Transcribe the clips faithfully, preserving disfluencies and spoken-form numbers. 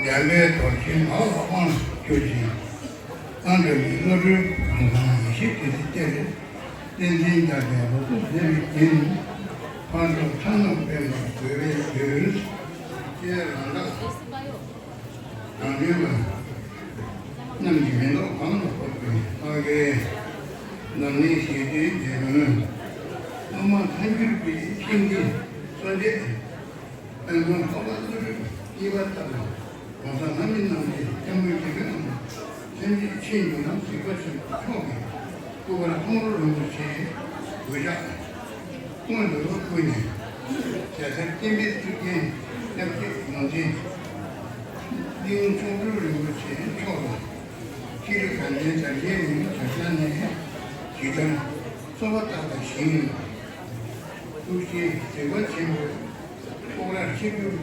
འཇམ་དཔལ་རྡོ་རྗེའི་ངག་ལ་དབང་བསྒྱུར་ཞིང་། གཙང་སྦྲ་མའི་བློ་གྲོས་གང་དང་ཡེ་ཤེས་དྲི་ཟའི་གཏེར། བསྟན་འཛིན་རྒྱལ་པའི་ལོ་ཏོག་མཛེས་པའི་རྒྱན། ཕར་འགྲོ་ཚ་ནག་སྤེན་པ་རྒོད་པའི་ཡུལ། ཅེས་རང་རང་རང་ཡུལ་ལ། རྣམས་ཀྱི་མེ་ཏོག་གང་ལ་ཕོག་པའི་ཕ་གའི་འཛམ་གླིང་ཞི་བདེའི་རྒྱལ་ཀུན། སློབ་མ་མཐའ་འགྱུར་པའི་ཤིང་རྟའི་གསོལ་འདེབས། དཔལ་མགོན་འཕགས་པ་ཀླུ་སྒྲུབ་གཉིས་པ་ལྟ་བུ་༸གོང་ས་ལྷ་མི་རྣམས་ཀྱི་སྐྱབས་མགོན་རྒྱལ་བའི་དབང་པོ་སེམས་ཅན་ཆོས་འབྱུང་གཟིགས་པ་ཆེན་པོ་མཆོག་གི་སྐུ་པར་ཁོང་ཁྲོ་རིན་པོ་ཆེའི་གུས་ཕྱག་སྔོན་དུ་བཀུར་ནས། གེ་སར་སྐྱེམས་པའི་ཐུགས་རྗེ་སྐྱབས་རྗེ་ཡོངས་འཛིན་གླིང་ཁྲུང་སྤྲུལ་རིན་པོ་ཆེ་མཆོག་ལ་ཤེས་རིག་དགའ་ལྡན་དར་རྒྱས་གླིང་བྱང་ཤར་ནས་ཇི་ལྟར་གསོལ་བ་བཏབ་པ་བཞིན། ཐུགས་རྗེའི་གཟིགས་པ་ཆེན་པོའི་སྤོགས་རར་ཆིབས་བསྒྱུར་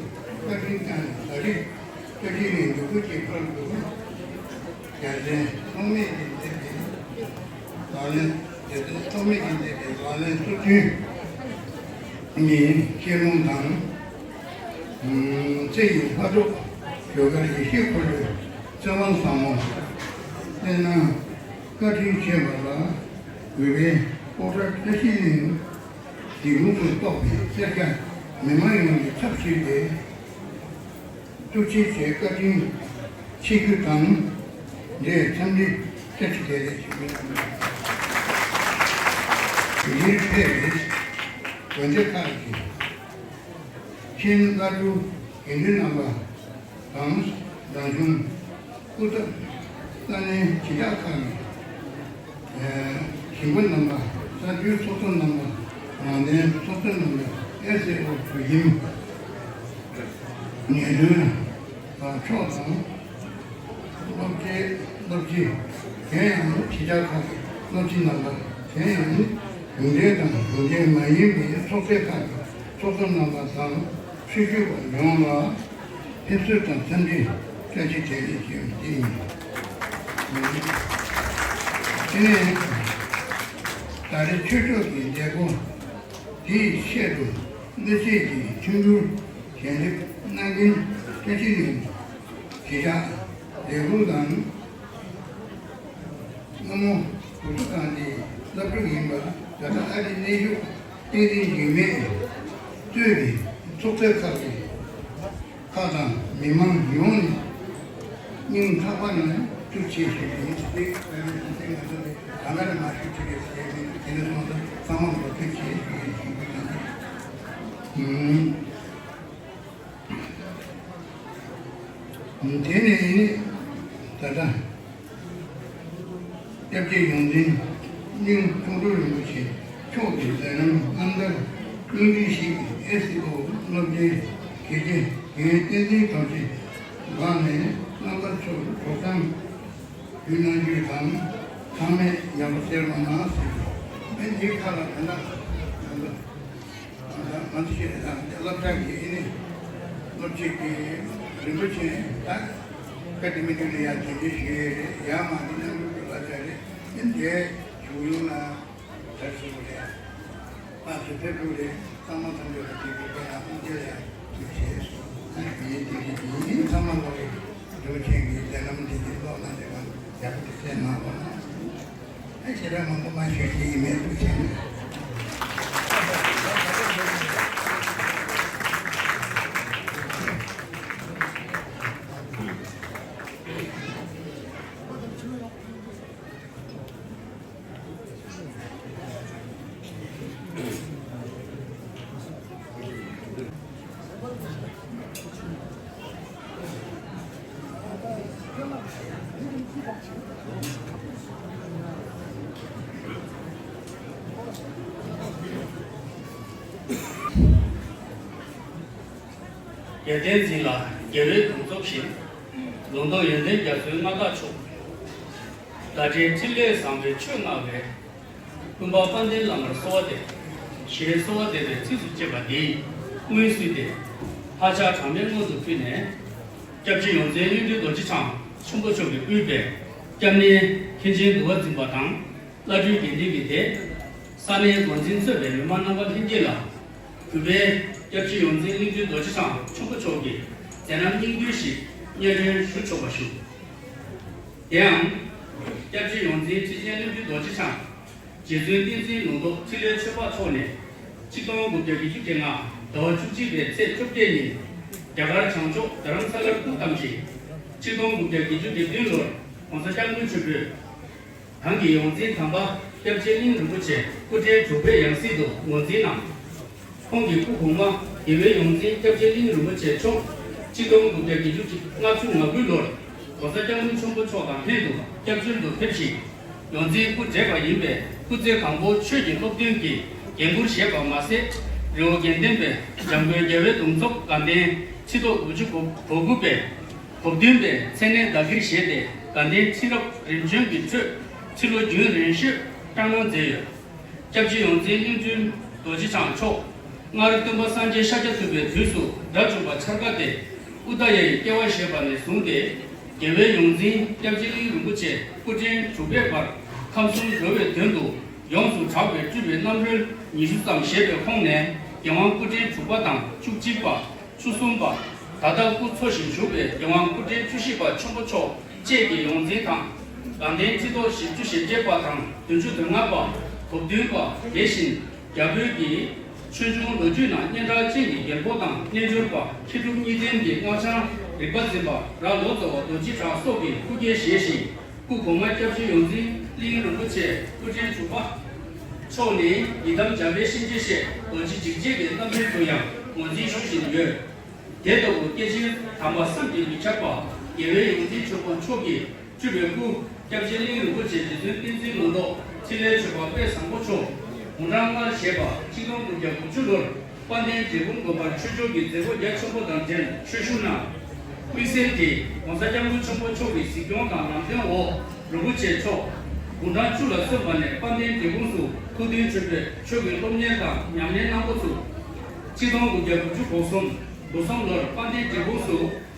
བཀའ་དྲིན་བསྐྱངས་ནས་ད་རེས་བཀའ་དྲིན་ལས་འདོད་དགུ་གཅིག་ཕར་འགྲོ། རྒྱལ་མཚན་ཐོགས་མེད་ཀྱིས་མཛད་པའི་ལག་ལེན། རྒྱལ་མཚན་ཐོགས་མེད་ཀྱིས་མཛད་པའི་ལག་ལེན་སོ་བདུན་གྱི་ཤེས་ལྷུང་དང་། ཚེ་ཡི་ལྷ་ཚོགས་ཟློས་གར་ཡེ་ཤེས་འཁོར་ལོའི་ཚེ་དབང་ཟབ་མོ། གསན་གནང་བཀའ་དྲིན་ཆེ་བ་ལ་གུས་པས་སྤོགས་ར་བཀྲ་ཤིས་གླིང་གི་ལུང་དུ་གཏོགས་པའི་སེར་སྐྱ་མི་མང་ཡོངས་ཀྱི་ཚབ་ཞུས་ཏེ། ཐུགས་རྗེ་ཆེ། བཀའ་དྲིན་ཆེ་རྒྱུ་དང་འབྲེལ་འཚམས་འདྲི་བཀྲ་ཤིས་བདེ་ལེགས་ཞུ་རྒྱུ་ཡིན། འདིར་ཕེབས་པའི་དགོན་སྡེ་ཁག་གི་མཁན་བླ་སྤྲུལ་དགེ་འདུན་རྣམ་པ་དང་། རང་གཞུང་སྐུ་ཚབ་ས་གནས་གཞིས་ཆགས་ཁག་གི་ཞིང་པ་རྣམ་པ། ས་འཐུས་ཚོགས་གཙོ་རྣམ་པ། རང་བདེན་ཚོགས་གཙོ་རྣམ་པ། ཨེས་ཨེ་ཨོ་དྲུང་ཞིམ་ངེས་སྒྲོལ་མཆོག་དང་། སློབ་གྲྭའི་སློབ་སྤྱི། གཞན་ཡང་གཞིས་ཆགས་ཁག་གི་སློབ་སྤྱི་རྣམ་པ། གཞན་ཡང་གཞུང་འབྲེལ་དང་གཞུང་འབྲེལ་མ་ཡིན་པའི་ཚོགས་སྡེ་ཁག་གི་ཚོགས་གཙོ་རྣམ་པ་དང་། ཆོས་ཞུ་བ་ཡོངས་ལ་ཕེབས་བསུ་དང་འཚམས་འདྲི་བཀྲ་ཤིས་བདེ་ལེགས་ཞུ་རྒྱུ་ཡིན། དེ་ནས་ད་རེས་ཆོས་ཕྱོགས་ཀྱི་མཛད་སྒོ་དེའི་ཆེད་དུ་སློབ་ཆེད་ཀྱི་མཐུན་འགྱུར་ཞལ་འདེབས་གནང་མཁན་བཀྲ་ཤིས་གླིང་གཞིས་ཆགས་ལས་ཁུངས་དང་། སྔ་མོ་དགུ་ཚོ་ཁང་དེའི་བླ་སྤྲུལ་ཡིན་པ། ད་ལྟ་ཨ་རིའི་གནས་བཞུགས་བསྟན་འཛིན་འཇིགས་མེད་གཙོས་པའི་ཚོགས་སྡེ་ཁག་གི་ཁག་དང་མི་མང་ཡོངས་ནས་སྙིང་ཐག་པ་ནས་ཐུགས་རྗེ་ཆེ་ཞུ་རྒྱུ་ཡིན། དེ་ང་ཚོ་ནས་གང་ལྟར་མ་ཞུ་ཐུབ་པའི་ཞལ་ནས་དེ་ནས་སོང་ཙང་ཚང་མ་ལ་ཐུགས་རྗེ་ཆེ་ཞུ་ཡིན་ཞུ་རྒྱུ་དང་། དེ་ནས་ད་ལྟ་སྐྱབས་རྗེ་ཡོངས་འཛིན་གླིང་ཁྲུང་སྤྲུལ་རིན་པོ་ཆེ་མཆོག་གི་མཛད་རྣམ་རྣམ་ཐར་སྙིང་བསྡུས་ཤིག་ཨེས་ཨེ་ཨོ་སློབ་གྲྭའི་དགེ་རྒན་རྒན་བསྟན་འཛིན་དོན་ཆེན་ལགས་ནས་རྣམ་པ་ཚོར་གྲོགས་བཟང་ཞུ་གནང་རྒྱུ་དང་། ཚང་མས་ཡག་པོ་བྱེད་རོགས་གནང་ཟེར། ཨེ་འདི་ཁ་ལ་ད་ལྟ་ང་ཚོ་ང་ཚོ་ང་ཚོ་ཤེས་རེད། ད་སློབ་གྲྭ་གི་ཨེ་ནི་སློབ་ཆེན་གྱི་རིན་པོ་ཆེ་ད་ཀ་དེ་མི་དེ་ལ་ཡ་དེ་འདྲ་ཞིག་རེད། ཡ་མ་ནི་ནང་ལོགས་ཀྱི་སློབ་གྲྭ་རེད། ཨེ་འདི་བྱུང་ཡོང་ན་ད་སུ་རེད། ང་ཚོ་ཕེབས་འགྲོ་རེད། ཚང་མ་ཚང་འགྲོ་རེད། དེ་གི་དེ་ལ་ཨེ་འདི་ལ་ཡ་དེ་བྱས་སོང་། ཨེ་དེ་དེ་གི་དེ་ཡིན། ཚང་མ་ལོག་རེད། རིན་པོ་ཆེ་གི་མཛད་རྣམ་དེ་འདི་ཀློག་ན་དེ་ག་ཡག་པོ་དེ་བྱས་གནང་རོགས་གནང་། ཨ་ཞེ་དྲག་མང་པོ་མ་ཞུ་ཞིག་ཡིན་མེད་འདུག་བྱས་ནས། རྒྱལ་བསྟན་འཛིན་ལ་རྒྱལ་བའི་གདུང་འཚོབ་བཞིན། ལུང་སྟོང་ཡོན་ཏན་རྒྱ་མཚོའི་མངའ་བདག་མཆོག་བདག་འདྲའི་ཕྲིན་ལས་བཟང་པོའི་ཆོས་མངའ་བའི། ཀུན་སྤངས་དཔལ་ལྡན་བླ་མར་གསོལ་བ་འདེབས། ཞེས་གསོལ་བ་འདེབས་པའི་ཚིགས་སུ་བཅད་པ་འདི་སྔོན་བསུས་ཏེ། ལྷ་ཕྱག་གྲངས་མེད་སྔོན་དུ་ཕུལ་ནས། སྐྱབས་རྗེ་ཡོངས་འཛིན་གླིང་སྤྲུལ་རྡོ་རྗེ་འཆང་ཆེན་པོ་མཆོག་གིས་དབུས་པའི་སྐྱབས་གནས་མཁན་ཆེན་འདུལ་བ་འཛིན་པ་དང་། བླ་སྤྲུལ་དགེ་འདུན་གྱི་སྡེ། ས་གནས་འགོ་འཛིན་གཙོས་པའི་མི་མང་རྣམ་པ་ལྷན་རྒྱས་ལ། གུས་པས་སྐྱབས་རྗེ་ཡོངས་འཛིན་གླིང་སྤྲུལ་རྡོ་རྗེ་འཆང་ཆེན་པོ་མཆོག་གི་མཛད་རྣམ་སྙིང་བསྡུས་ཤིག་སྙན་སྒྲོན་ཞུ་ཆོག་པ་ཞུ། དེའང་། སྐྱབས་རྗེ་ཡོངས་འཛིན་ཁྲི་ཆེན་གླིང་སྤྲུལ་རྡོ་རྗེ་འཆང་། རྗེ་བཙུན་བསྟན་འཛིན་ལུང་རྟོགས་ཕྲིན་ལས་ཆོས་འཕགས་མཆོག་ནས། ཆིག་སྟོང་དགུ་བརྒྱ་བརྒྱད་ཅུ་གྱ་ལྔ་ཟླ་བ་བཅུ་གཅིག་པའི་ཚེས་བཅོ་བརྒྱད་ཉིན། རྒྱ་གར་བྱང་ཕྱོགས་རྡ་རམ་ས་ལར་སྐུ་བལྟམས་ཤིང་། ཆིག་སྟོང་དགུ་བརྒྱ་བརྒྱད་ཅུ་གྱ་བདུན་ལོར། ༸གོང་ས་༸སྐྱབས་མགོན་ཆེན་པོས་གང་གི་ཡོངས་འཛིན་དམ་པ་སྐྱབས་རྗེ་གླིང་རིན་པོ་ཆེ་སྐུ་ཕྲེང་དྲུག་པའི་ཡང་སྲིད་དུ་ངོས་འཛིན་གནང་། ཁོང་གི་སྐུ་གོང་མ་རྒྱལ་བའི་ཡོངས་འཛིན་སྐྱབས་རྗེ་གླིང་རིན་པོ་ཆེ་མཆོག་གཅིག་སྟོང་དགུ་བརྒྱ་བརྒྱད་ཅུ་ལྔ་བཅུ་ང་དགུའི་ལོར་༸གོང་ས་༸སྐྱབས་མགོན་ཆེན་པོ་མཆོག་དང་ལྷན་དུ་སྐྱབས་བཅོལ་དུ་ཕེབས་ཤིང་། ཡོངས་འཛིན་སྐུ་བགྲེས་པ་ཡིན་པས་སྐུ་ཚེ་གང་པོ་ཆོས་ཀྱི་སློབ་སྟོན་གྱི་འགན་འཁུར་བཞེས་པ་མ་ཟད། རི་བོ་དགེ་ལྡན་པའི་འཇམ་མགོན་རྒྱལ་བའི་གདུང་འཚོབ་དགའ་ལྡན་ཕྱི་ལོ་དགུ་བཅུ་གོ་དགུ་པའི་གོ་བདུན་པའི་མཚན་གནས་བདག་གིར་བཞེས་ཏེ་དགའ་ལྡན་ཁྲི་རབས་རིམ་བྱོན་གྱི་ཁྲོད་ཕྱི་ལོ་རྒྱུན་རིང་ཤོས་བསྐྱངས་གནང་མཛད་ཡོད། སྐྱབས་རྗེ་ཡོངས་འཛིན་གླིང་སྤྲུལ་རྡོ་རྗེ་འཆང་མཆོག་སྔར་སྟོན་པ་སངས་རྒྱས་ཤཱཀྱ་ཐུབ་པའི་དུས་སུ་དགྲ་བཅོམ་པ་འཆར་ཀ་ཏེ་ཨུ་ཏ་ཡ་ཡི་སྐྱེ་བ་བཞེས་པ་ནས་བཟུང་སྟེ། རྒྱལ་བའི་ཡོངས་འཛིན་སྐྱབས་རྗེ་གླིང་རིན་པོ་ཆེ་སྐུ་ཕྲེང་དྲུག་པའི་བར་ཁམས་གསུམ་འགྲོ་བའི་དོན་དུ་ཡོངས་སུ་གྲགས་པའི་སྤྲུལ་པའི་རྣམ་རོལ་ཉི་ཤུ་ཙམ་བཞེས་པའི་ཁོངས་ནས་རྒྱལ་དབང་སྐུ་ཕྲེང་དྲུག་པ་དང་བཅུ་གཅིག་པ། བཅུ་གསུམ་པ། ད་ལྟ་སྐུ་འཚོ་ཞིང་བཞུགས་པའི་རྒྱལ་དབང་སྐུ་ཕྲེང་བཅུ་བཞི་པ་ཆེན་པོ་མཆོག་བཅས་ཀྱི་ཡོངས་འཛིན་དང་། དགའ་ལྡན་ཁྲི་ཐོག་བཞི་བཅུ་ཞེ་བརྒྱད་པ་དང་བདུན་ཅུ་དོན་ལྔ་པ། གོ་བདུན་པ། དེ་བཞིན་རྒྱ་བོད་ཀྱི་ཆོས་འབྱུང་ལོ་རྒྱུས་ནང་སྙན་གྲགས་ཅན་གྱི་རྒྱལ་པོ་དང་རྣལ་འབྱོར་པ་མཁས་གྲུབ་གཉིས་ལྡན་གྱི་སྔགས་འཆང་རིག་པ་འཛིན་པ་ར་ལོ་ཙཱ་བ་རྡོ་རྗེ་གྲགས་སོགས་ཀྱི་སྐུ་སྐྱེ་བཞེས་ཤིང་། སྐུ་གོང་མ་སྐྱབས་རྗེ་ཡོངས་འཛིན་གླིང་རིན་པོ་ཆེ་སྐུ་ཕྲེང་དྲུག་པ་མཆོག་ནི་ཡི་དམ་འཇམ་དཔལ་གཤིན་རྗེ་གཤེད་རྡོ་རྗེ་འཇིགས་བྱེད་ཀྱི་རྣམ་སྤྲུལ་དུ་ཡང་ངོས་འཛིན་ཞུ་བཞིན་ཡོད། དེ་ལྟ་བུ་སྐྱེས་ཆེན་དམ་པ་བསམ་གྱིས་མི་ཁྱབ་པ་རྒྱལ་བའི་ཡོངས་འཛིན་ཆོས་འཁོར་མཆོག་གིས་སྤྲུལ་པའི་སྐུ་སྐྱབས་རྗེ་གླིང་རིན་པོ་ཆེ་རྗེ་བཙུན་བསྟན་འཛིན་ལོ་ཏོག་ཕྲིན་ལས་ཆོས་འཕགས་དཔལ་བཟང་པོ་མཆོག་དགུང་གྲངས་ལྔར་བཞེས་པ་གཅིག་སྟོང་དགུ་བརྒྱ་དགུ་བཅུ་ལོར་དཔལ་ལྡན་འབྲས་སྤུངས་དགོན་པར་ཆོས་ཕྱོགས་ཀྱི་མཛད་སྒོ་རྒྱ་ཆེན་པོ་དང་འབྲེལ་ཆོས་ཞུ་གནང་། དམིགས་བསལ་གྱིས་༸གོང་ས་༸སྐྱབས་མགོན་ཆེན་པོ་མཆོག་གི་གཟིགས་སྐྱོང་དང་ལམ་སྟོན་འོག་རིན་པོ་ཆེ་མཆོག་དགུང་གྲངས་བཅུ་ལ་སོན་པ་ནས་དཔལ་ལྡན་འབྲས་སྤུངས་སུ་ཐུགས་མཐུན་ཆེན་པོས་ཆོས་ཀྱི་སློབ་གཉེར་དང་ཉམས་ལེན་གནང་འགོ་ཚུགས། གཅིག་སྟོང་དགུ་བརྒྱ་དགུ་བཅུ་གོ་གསུམ་དགུ་གསུམ་ལོར་དཔལ་ལྡན་འབྲས་སྤུངས་སུ་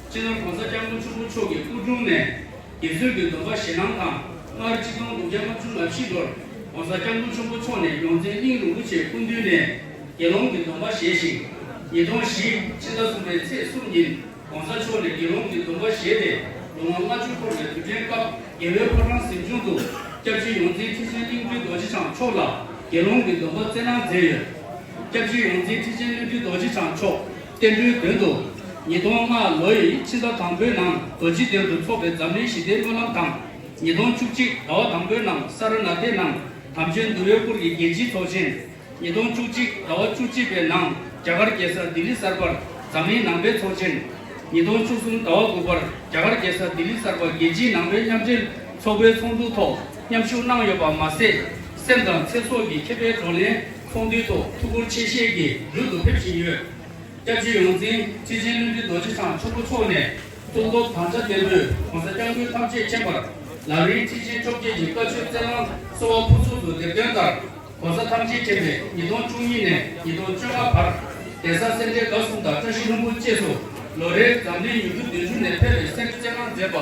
སྤྱི་ནོར་༸གོང་ས་༸སྐྱབས་མགོན་ཆེན་པོ་མཆོག་གི་སྐུ་དྲུང་ནས་དགེ་ཚུལ་གྱི་སྡོམ་པ་བཞེས་གནང་དང་། སྔར་གཅིག་སྟོང་དགུ་བརྒྱ་ལྔ་བཅུ་ང་བཞི་ལོར་༸གོང་ས་༸སྐྱབས་མགོན་ཆེན་པོ་མཆོག་ནས་ཡོངས་འཛིན་གླིང་རིན་པོ་ཆེའི་སྐུ་མདུན་ནས་དགེ་སློང་གི་སྡོམ་པ་བཞེས་ཤིང་། ཉིས་སྟོང་བཞི་ཕྱི་ཟླ་གསུམ་པའི་ཚེས་གསུམ་ཉིན་༸གོང་ས་མཆོག་ནས་དགེ་སློང་གི་སྡོམ་པ་བཞེས་ཏེ་ལོ་ངོ་ལྔ་བཅུ་འཁོར་བའི་དུས་དྲན་སྐབས་རྒྱལ་བའི་ཕོ་བྲང་གཟིམ་ཆུང་དུ་སྐྱབས་རྗེ་ཡོངས་འཛིན་ཁྲི་ཆེན་གླིང་སྤྲུལ་རྡོ་རྗེ་འཆང་མཆོག་ལ་དགེ་སློང་གི་སྡོམ་པ་སྩལ་གནང་མཛད་ཡོད། སྐྱབས་རྗེ་ཡོངས་འཛིན་ཁྲི་ཆེན་གླིང་སྤྲུལ་རྡོ་རྗེ་འཆང་མཆོག་བསྟན་འགྲོའི་དོན་དུ། ཉིས་སྟོང་ལྔ་ལོ་ཡི་ཕྱི་ཟླ་དང་པོའི་ནང་རྡོ་རྗེ་གདན་དུ་འཚོགས་པའི་འཛམ་གླིང་ཞི་བདེའི་སྨོན་ལམ་དང་། ཉིས་སྟོང་བཅུ་གཅིག་ཟླ་བ་དང་པོའི་ནང་ས་ར་ནཱ་ཐའི་ནང་དམ་ཆོས་འདུལ་བའི་སྐོར་གྱི་རྒྱལ་སྤྱིའི་ཚོགས་ཆེན། ཉིས་སྟོང་བཅུ་གཅིག་ཟླ་བ་བཅུ་གཅིག་པའི་ནང་རྒྱ་གར་རྒྱལ་ས་ལྡི་ལི་གསར་པར་འཛམ་གླིང་ནང་པའི་ཚོགས་ཆེན། ཉིས་སྟོང་བཅུ་གསུམ་ཟླ་བ་དགུ་པར་རྒྱ་གར་རྒྱལ་ས་ལྡི་ལི་གསར་པ་རྒྱལ་སྤྱིའི་ནང་པའི་མཉམ་འབྲེལ་ཚོགས་པའི་ཚོགས་འདུ་ཐོག་མཉམ་ཞུགས་གནང་ཡོད་པ་མ་ཟད། སེམས་དང་ཚེ་སྲོག་གི་ཁེ་ཕན་བགྲོ་གླེང་ཚོགས་འདུའི་ཐོག་ཐུགས་ཁུར་ཆེ་བཞེས་ཀྱིས་མདུན་དུ་ཕེབས་བཞིན་ཡོད། སྐྱབས་རྗེ་ཡོངས་འཛིན་ཁྲི་ཆེན་བློན་ཁྲི་རྡོ་རྗེ་འཆང་མཆོག་མཆོག་ནས་གཙུག་ཏོར་དམ་བཅའ་བརྟན་པོས་༸གོང་ས་༸སྐྱབས་མགོན་ཐམས་ཅད་མཁྱེན་པར་ལམ་རིམ་ཁྲིད་ཆེན་བཅོ་བརྒྱད་ཀྱི་བཀའ་ཆོས་སྩལ་གནང་གསོལ་བ་ཕུར་ཚུགས་སུ་འདེབས་དོན་ལྟར། ༸གོང་ས་ཐམས་ཅད་མཁྱེན་པས་ཉིས་སྟོང་བཅུ་གཉིས་ནས་ཉིས་སྟོང་བཅོ་ལྔ་བར་གདན་ས་སེ་འབྲས་དགའ་གསུམ་དང་བཀྲ་ཤིས་ལྷུན་པོ་བཅས་སུ་ལོ་རེའི་འཛམ་གླིང་ཡུལ་གྲུ་བདུན་ཅུ་ནས་ཕེབས་པའི་སེ་འབྲས་སྩལ་གནང་མཛད་པ་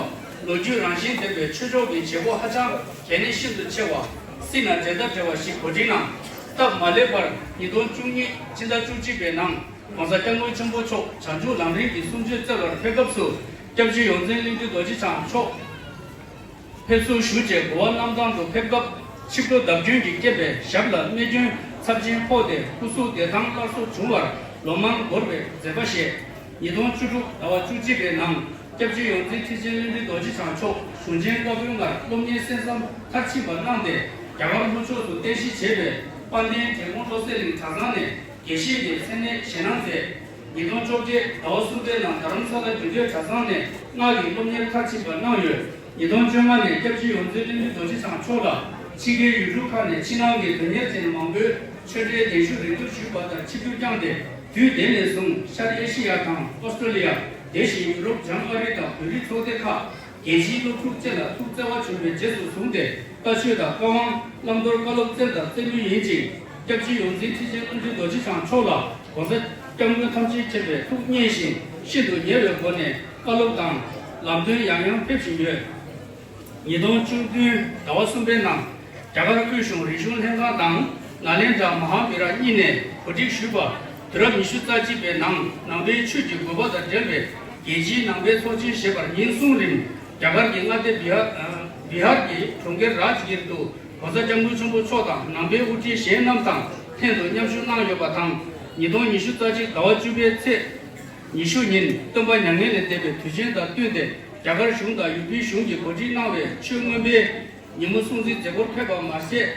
ལོ་རྒྱུས་རང་བཞིན་ལྡན་པའི་ཆོས་ཕྱོགས་ཀྱི་བྱེད་སྒོ་ཧ་ཅང་གལ་གནད་ཤིན་ཏུ་ཆེ་བ། སྲིད་ན་འགྲན་ཟླ་བྲལ་བ་ཞིག་གོ་སྒྲིག་གནང་། སྟབས་མ་ལེགས་པར་ཉིས་སྟོང་བཅུ་གཉིས་ཕྱི་ཟླ་བཅུ་གཅིག་པའི་ནང་༸གོང་ས་༸སྐྱབས་མགོན་ཆེན་པོ་མཆོག་བྱང་ཆུབ་ལམ་རིམ་གྱི་གསུང་ཆོས་སྩལ་བར་ཕེབས་སྐབས་སུ་སྐྱབས་རྗེ་ཡོངས་འཛིན་གླིང་སྤྲུལ་རྡོ་རྗེ་འཆང་མཆོག་ཕེབས་བསུ་ཞུ་ཆེད་གོ་བ་གནམ་ཐང་དུ་ཕེབས་སྐབས་ཆིབས་རོ་བརྡབ་སྐྱོན་གྱི་རྐྱེན་པས་ཞབས་ལ་རྨས་སྐྱོན་ཚབས་ཆེན་ཕོག་སྟེ་སྐུ་གཟུགས་བདེ་ཐང་སླར་གསོ་བྱུང་བར་ལོ་མང་འགོར་བའི་མཛད་པ་བཞེས། ཉིས་སྟོང་བཅུ་དྲུག་ཟླ་བ་བཅུ་གཅིག་པའི་ནང་སྐྱབས་རྗེ་ཡོངས་འཛིན་ཁྲི་ཆེན་བློན་ཁྲི་རྡོ་རྗེ་འཆང་མཆོག་གཞུང་ཆེན་བཀའ་པོད་ལྔར་སློབ་གཉེར་གསན་བསམ་མཐར་ཕྱིན་པ་གནང་སྟེ་རྒྱ་གར་ལྷོ་ཕྱོགས་སུ་རྟེན་གཞི་བྱས་པའི་དཔལ་ལྡན་འབྲས་སྤུངས་བློ་གསལ་གླིང་གྲྭ་ཚང་ནས་དགེ་བཤེས་ཀྱི་མཚན་གནས་བཞེས་གནང་མཛད། ཉིས་སྟོང་བཅོ་བརྒྱད་ཟླ་བ་གསུམ་པའི་ནང་རྡ་རམ་ས་ལ་རྒྱུད་སྟོད་གྲྭ་ཚང་ནས་སྔགས་ཀྱི་སློབ་གཉེར་མཐར་ཕྱིན་པ་གནང་ཡོད། ཉིས་སྟོང་བཅོ་ལྔ་ནས་སྐྱབས་རྗེ་ཡོངས་འཛིན་བློན་ཁྲི་རྡོ་རྗེ་འཆང་མཆོག་ལ་ཕྱི་རྒྱལ་ཡུལ་གྲུ་ཁག་ནས་ཕྱི་ནང་གི་དོན་གཉེར་ཅན་མང་པོས་ཆོས་འབྲེལ་གདན་ཞུ་རེ་སྐུལ་ཞུས་པ་ལྟར་ཆིབས་བསྒྱུར་བསྐྱངས་ཏེ་དུས་དེ་ནས་བཟུང་ཤར་ཨེ་ཤི་ཡ་དང་ཨོ་སི་ཀྲོ་ལི་ཡ། དེ་བཞིན་ཡུ་རོབ། བྱང་ཨ་རི་དང་བོད་རིགས་ཚོགས་སྡེ་ཁག་རྒྱལ་སྤྱིའི་སློབ་ཕྲུག་བཅས་ལ་ཐུགས་བརྩེ་བ་བྱོན་པའི་རྗེས་སུ་བཟུང་སྟེ་བཀའ་ཆོས་དང་བཀའ་དབང་བླང་དོར་བཀའ་སློབ་སྩལ་དང་སྩལ་མུས་ཡིན་ཅིང་། སྐྱབས་རྗེ་ཡོངས་འཛིན་ཁྲི་ཆེན་བློན་ཁྲི་རྡོ་རྗེ་འཆང་མཆོག་ལ་༸གོང་ས་༸སྐྱབས་མགོན་ཐམས་ཅད་མཁྱེན་པས་ཐུགས་མཉེས་ཤིང་ཤིན་ཏུ་ཉེ་བའི་སྒོ་ནས་བཀའ་སློབ་དང་ལམ་སྟོན་ཡང་ཡང་ཕེབས་བཞིན་ཡོད། ཉིས་སྟོང་བཅུ་བདུན་ཟླ་བ་གསུམ་པའི་ནང་རྒྱ་གར་དབུས་གཞུང་རིག་གཞུང་ལྷན་ཁང་དང་ནཱ་ལེནྡྲ་མ་ཧཱ་བི་ཧར་གཉིས་ནས་གོ་སྒྲིག་ཞུས་པ། དུས་རབས་ཉི་ཤུ་རྩ་གཅིག་པའི་ནང་ནང་པའི་ཆོས་ཀྱི་དགོས་པ་དང་འབྲེལ་བའི་རྒྱལ་སྤྱིའི་ནང་པའི་ཚོགས་ཆེན་ཞེས་པར་ཉིན་གསུམ་རིང་རྒྱ་གར་གྱི་མངའ་སྡེ་བི་ཧར་བི་ཧར་གྱི་གྲོང་ཁྱེར་རཱཇ་གིར་དུ་༸གོང་ས་༸སྐྱབས་མགོན་ཆེན་པོ་མཆོག་དང་ནང་པའི་དབུ་ཁྲིད་གཞན་རྣམས་དང་ལྷན་དུ་མཉམ་ཞུགས་གནང་ཡོད་པ་དང་། ཉིས་སྟོང་ཉི་ཤུ་རྩ་གཅིག་ཟླ་བ་བཅུ་པའི་ཚེས་ཉི་ཤུ་ཉིན་སྟོན་པ་མྱ་ངན་ལས་འདས་པའི་དུས་ཆེན་དང་བསྟུན་ཏེ་ རྒྱ་གར་གཞུང་དང་ཡུ་པི་གཞུང་གིས་གོ་སྒྲིག་གནང་བའི་ཆོས་མངོན་པའི་ཉིན་མོ་སྲུང་བརྩི་མཛད་སྒོར་ཕེབས་པ་མ་ཟད།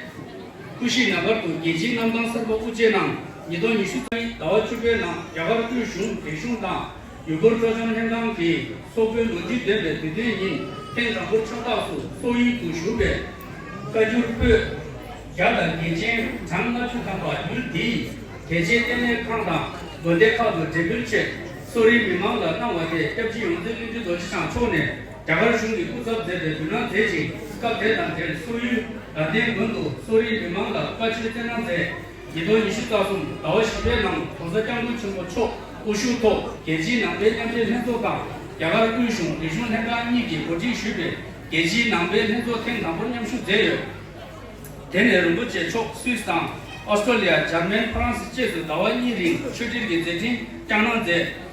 ཀུ་ཤུ་ནང་སྒར་དུ་རྒྱལ་སྤྱིའི་གནམ་ཐང་གསར་པ་དབུ་འབྱེད་གནང་། ཉིས་སྟོང་ཉི་ཤུ་རྩ་གཉིས་ཟླ་བ་བཅུ་པའི་ནང་རྒྱ་གར་དབུས་གཞུང་རིག་གཞུང་དང་ཡུལ་སྐོར་སྤྲོ་འཆམ་ལྷན་ཁང་གིས་སོག་པོའི་ལོ་རྒྱུས་ལྡན་པའི་དུས་སྟོན་ཉིན་ཐེངས་དང་པོར་ཕྱག་རྟགས་སུ་སོག་ཡུལ་དུ་བཞུགས་པའི་བཀའ་འགྱུར་པོད་བརྒྱ་དང་རྒྱན་ཆེན་གྲངས་ལྔ་བཅུ་ཐམ་པ་ཡུལ་འདིའི་གལ་ཆེའི་ལྟེ་གནས་ཁང་དང་དགོན་སྡེ་ཁག་ཏུ་འབྲེལ་ཕུལ་ཆེད་སོག་རིགས་མི་མང་ལ་གནང་བ་དེ་སྐྱབས་རྗེ་ཡོངས་འཛིན་ཀླུ་སྒྲུབ་རྡོ་རྗེ་འཆང་མཆོག་ནས་རྒྱ་གར་གཞུང་གི་སྐུ་ཚབ་མཛད་པའི་མདུན་ལམ་མཛད་ཅིང་། སྐབས་དེ་དང་འབྲེལ་སོག་ཡུལ་དགའ་ལྡན་དགོན་དུ་སོག་རིགས་མི་མང་ལ་བཀའ་ཆོས་སྩལ་གནང་མཛད། ཉིས་སྟོང་ཉི་ཤུ་རྩ་གསུམ་ཟླ་བ་བཞི་པའི་ནང་༸གོང་ས་༸སྐྱབས་མགོན་ཆེན་པོ་མཆོག་དབུ་བཞུགས་ཐོག་རྒྱལ་སྤྱིའི་ནང་པའི་མཉམ་འབྲེལ་ལྷན་ཚོགས་དང་རྒྱ་གར་དབུས་གཞུང་རིག་གཞུང་ལྷན་ཁང་གཉིས་ཀྱིས་གོ་སྒྲིག་ཞུས་པའི་རྒྱལ་སྤྱིའི་ནང་པའི་ལྷན་ཚོགས་ཐེངས་དང་པོར་མཉམ་ཞུགས་མཛད་ཡོད། དེ་ནས་རིན་པོ་ཆེ་མཆོག་སུད་སི་དང་ཨོ་སི་ཀྲོ་ལི་ཡ། འཇར་མན། ཧྥ་རན་སི་བཅས་སུ་ཟླ་བ་གཉིས་རིང་ཆོས་འབྲེལ་གྱི་མཛད་འཕྲིན་བསྐྱངས་གནང་མཛད།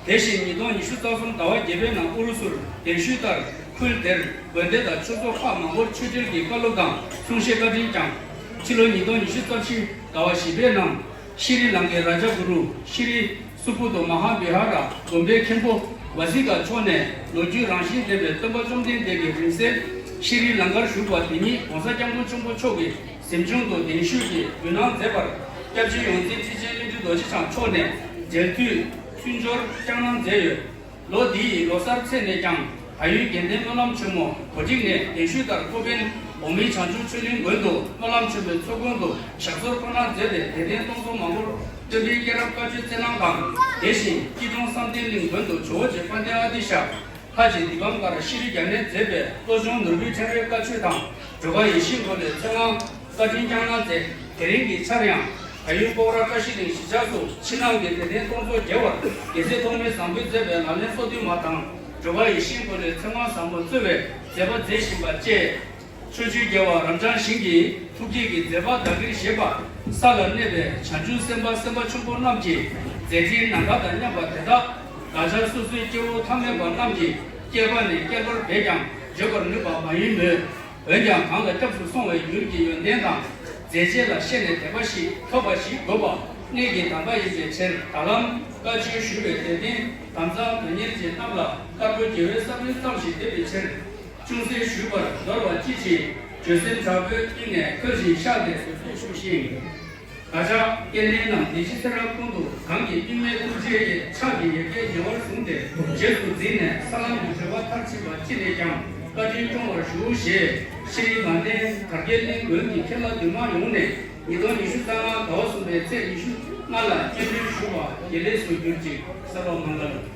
དེ་བཞིན་ཉིས་སྟོང་ཉི་ཤུ་རྩ་གསུམ་ཟླ་བ་བརྒྱད་པའི་ནང་ཨུ་རུ་སུར་གདན་ཞུས་ལྟར་ཁུལ་དེར་དགོན་སྡེ་དང་ཆོས་ཚོགས་ཁག་མང་པོར་ཆོས་འབྲེལ་གྱི་བཀའ་སློབ་དང་གསུང་བཤད་བཀའ་དྲིན་བསྐྱངས། ཕྱི་ལོ་ཉིས་སྟོང་ཉི་ཤུ་རྩ་བཞི་ཟླ་བ་བཞི་པའི་ནང་ཤྲི་ལང་ཀའི་རཱ་ཇ་གུ་རུ་ཤྲི་སུ་བུ་དྷ་མ་ཧཱ་བི་ཧཱ་ར་དགོན་པའི་མཁན་པོ་ཝ་སི་ཀ་མཆོག་ནས་ལོ་རྒྱུས་རང་བཞིན་ལྡན་པའི་སྟོན་པ་བཅོམ་ལྡན་འདས་ཀྱིས་རིང་བསྲེལ་ཤྲི་ལང་ཀར་བཞུགས་པ་དེ་ཉིད་༸གོང་ས་༸སྐྱབས་མགོན་ཆེན་པོ་མཆོག་གི་གཟིམ་ཆུང་དུ་གདན་ཞུས་ཀྱིས་འབུལ་གནང་མཛད་པར་སྐྱབས་རྗེ་ཡོངས་འཛིན་ཁྲི་ཆེན་ཀླུ་སྒྲུབ་རྡོ་རྗེ་འཆང་མཆོག་ནས་མཇལ་དུས་མཐུན་སྦྱོར་བསྐྱངས་གནང་མཛད་ཡོད། ལོ་འདི་ཡི་ལོ་གསར་ཚེས་ནས་ཀྱང་བལ་ཡུལ་དགེ་ལྡན་སྨོན་ལམ་ཆེན་མོ་གོ་སྒྲིག་ནས་གདན་ཞུས་ལྟར་ཀོ་པན་འོག་མིན་བྱང་ཆུབ་ཆོས་གླིང་དགོན་དུ་སྨོན་ལམ་ཆེན་མོའི་ཚོགས་མགོན་དུ་ཞབས་སོར་བཀའ་གནང་མཛད་དེ་དད་ལྡན་སྟོང་ཚོ་མང་པོར་སྟོན་པའི་སྐྱེས་རབས་བཀའ་ཆོས་སྩལ་གནང་དང་། དེ་བཞིན་སྐྱིད་གྲོང་བསམ་གཏན་གླིང་དགོན་དུ་ཇོ་བོ་རྗེ་དཔལ་ལྡན་ཨ་ཏི་ཤ་ལྷ་རྗེ་དི་པཾ་ཀར་ཤྲི་རྒྱ་ནས་མཛད་པའི་བློ་སྦྱོང་ནོར་བུའི་ཕྲེང་བའི་བཀའ་ཆོས་དང་། སྒྲོལ་དཀར་ཡེ་ཤེས་མགོན་ལས་ཚེ་དབང་བཀའ་དྲིན་བསྐྱངས་གནང་མཛད། དེ་རིང་གི་ཆར་ཡང་བལ་ཡུལ་སྤོག་ར་བཀྲ་ཤིས་གླིང་གཞིས་ཆགས་སུ་ཕྱི་ནང་གི་དད་ལྡན་སྟོང་ཚོ་བརྒལ་བར་རྒྱལ་སྲས་ཐོགས་མེད་བཟང་པོས་མཛད་པའི་ལག་ལེན་སོ་བདུན་མ་དང་། སྒྲོལ་དཀར་ཡེ་ཤེས་མགོན་ལས་ཚེ་དབང་ཟབ་མོ་གཙོས་པའི་མཛད་པ་མཛད་བཞིན་པ་བཅས། ཕྱོགས་བཅུའི་རྒྱལ་བ་རབ་འབྱམས་ཞིང་གི་ཐུགས་བསྐྱེད་ཀྱི་མཛད་པ་བདག་གིར་བཞེས་པ། ས་ལ་གནས་པའི་བྱང་ཆུབ་སེམས་དཔའ་སེམས་དཔའ་ཆེན་པོ་རྣམས་ཀྱི་མཛད་འཕྲིན་ནམ་མཁའ་དང་མཉམ་པ་དེ་དག་བདག་ཅག་སོ་སོའི་སྐྱེ་བོ་ཐ་མལ་པ་རྣམས་ཀྱི་བསྐལ་པ་ནས་བསྐལ་པར་བས་ཀྱང་བརྗོད་པར་ནུས་པ་མ་ཡིན་མོད། འོན་ཀྱང་གང་ལ་སྐྱབས་སུ་སོང་བའི་ཡུལ་གྱི་ཡོན་ཏན་དང་། མཛད་རྗེས་ལ་ཤེས་ནས་དད་པ་ཞིག་ཐོབ་པ་ཞིག་དགོས་པ་གནད་ཀྱི་དམ་པ་ཡིན་པའི་ཕྱིར། ད་ལམ་བཀའ་ཆོས་ཞུ་བའི་དད་ལྡན་དམ་གཙང་དོན་གཉེར་ཅན་རྣམས་ལ་དཀར་པོ་དགེ་བའི་བསམ་ཡུལ་ཙམ་ཞིག་འདེབས་པའི་ཕྱིར། ཅུང་ཟད་ཞུས་པར་འདོར་བ་ཅི་མཆིས། བརྗོད་སེམས་དྲག་པོའི་གཏིང་ནས་བཀོད་ཅིང་བཤགས་ཏེ་འབོད་སྐུལ་ཞུ་ཞིང་། བདག་ཅག་སྐལ་ལྡན་རྣམས་བདེ་སྐྱིད་ཚེ་རབས་ཀུན་ཏུ་གང་གི་དམིགས་མེད་ཐུགས་རྗེ་ཡི་ཕྱག་གིས་ཡ་གྱལ་ཉེ་བར་བཟུང་སྟེ་རྗེས་སུ་འཛིན་ནས་ས་ལམ་གྱི་བྱེ་བྲག་མཐར་ཕྱིན་པ་ཅི་ནས་ཀྱང་བཀའ་དྲིན་སྐྱོང་བར་ཞུ་ཞེས་ཤྲི་དགའ་ལྡན་གར་གྱི་གླིང་དགོན་གྱི་ཁྱེད་ལ་འདུས་མང་ཡོངས་ནས་ཉིས་སྟོང་ཉི་ཤུ་རྩ་ལྔ་ཟླ་བ་གསུམ་པའི་ཚེས་ཉི་ཤུ་ལྔ་ལ་སྙན་སྒྲོན་ཞུ་བ་དགེ་ལེགས་སུ་གྱུར་ཅིག །གསོལ་བ་སྨོན་ལམ།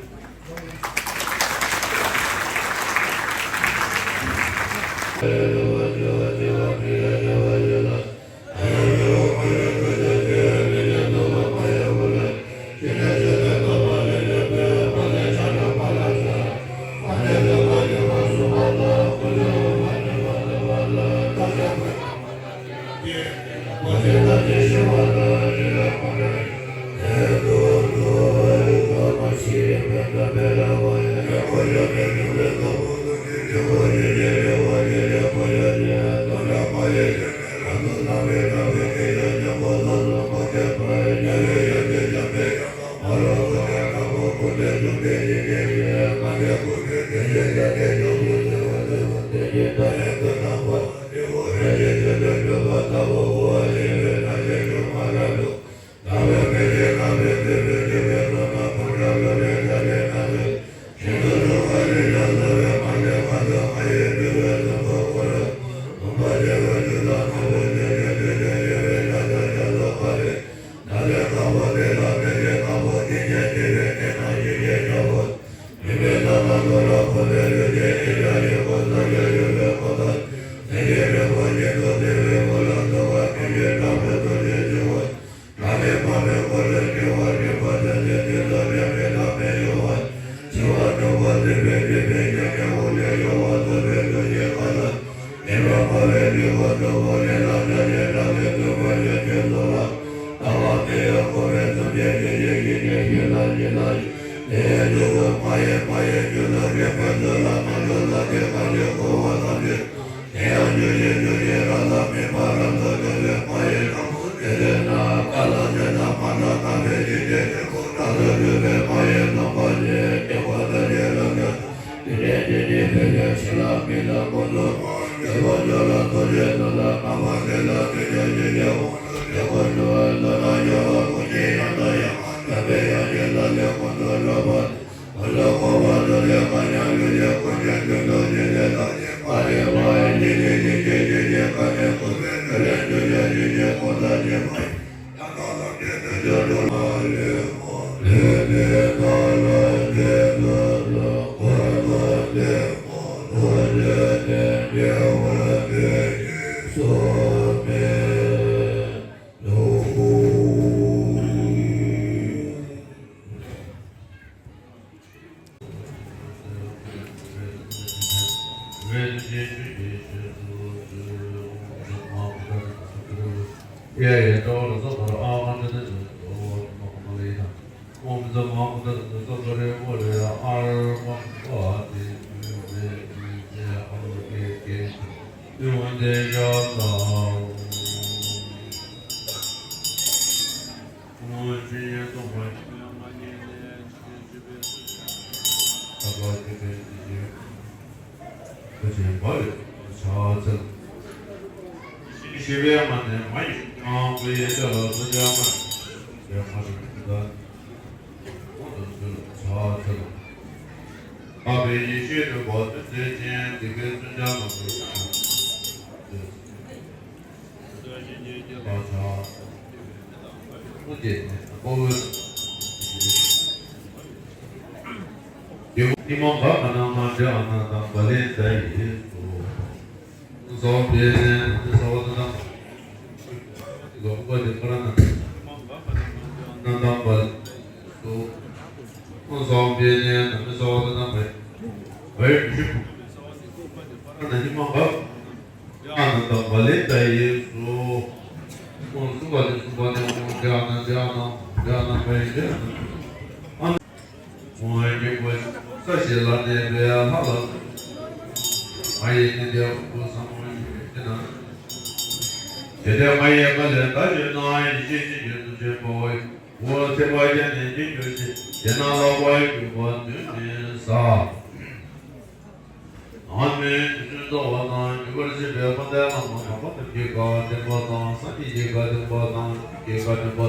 ཨ་མའི་དུས་ཚོད་རྫོགས་པ་དང་འགྱུར་བར་བྱེད་པའི་དཔལ་ལྡན་བླ་མ་དམ་པ་ཐབས་ཀྱི་བཀའ་བདེན་པ་དང་སངས་རྒྱས་ཀྱི་བཀའ་བདེན་པ་དང་ཆོས་ཀྱི་བཀའ་བདེན་པ་དོན་གྱི་བཀའ་བདེན་པ་དང་མཆོད་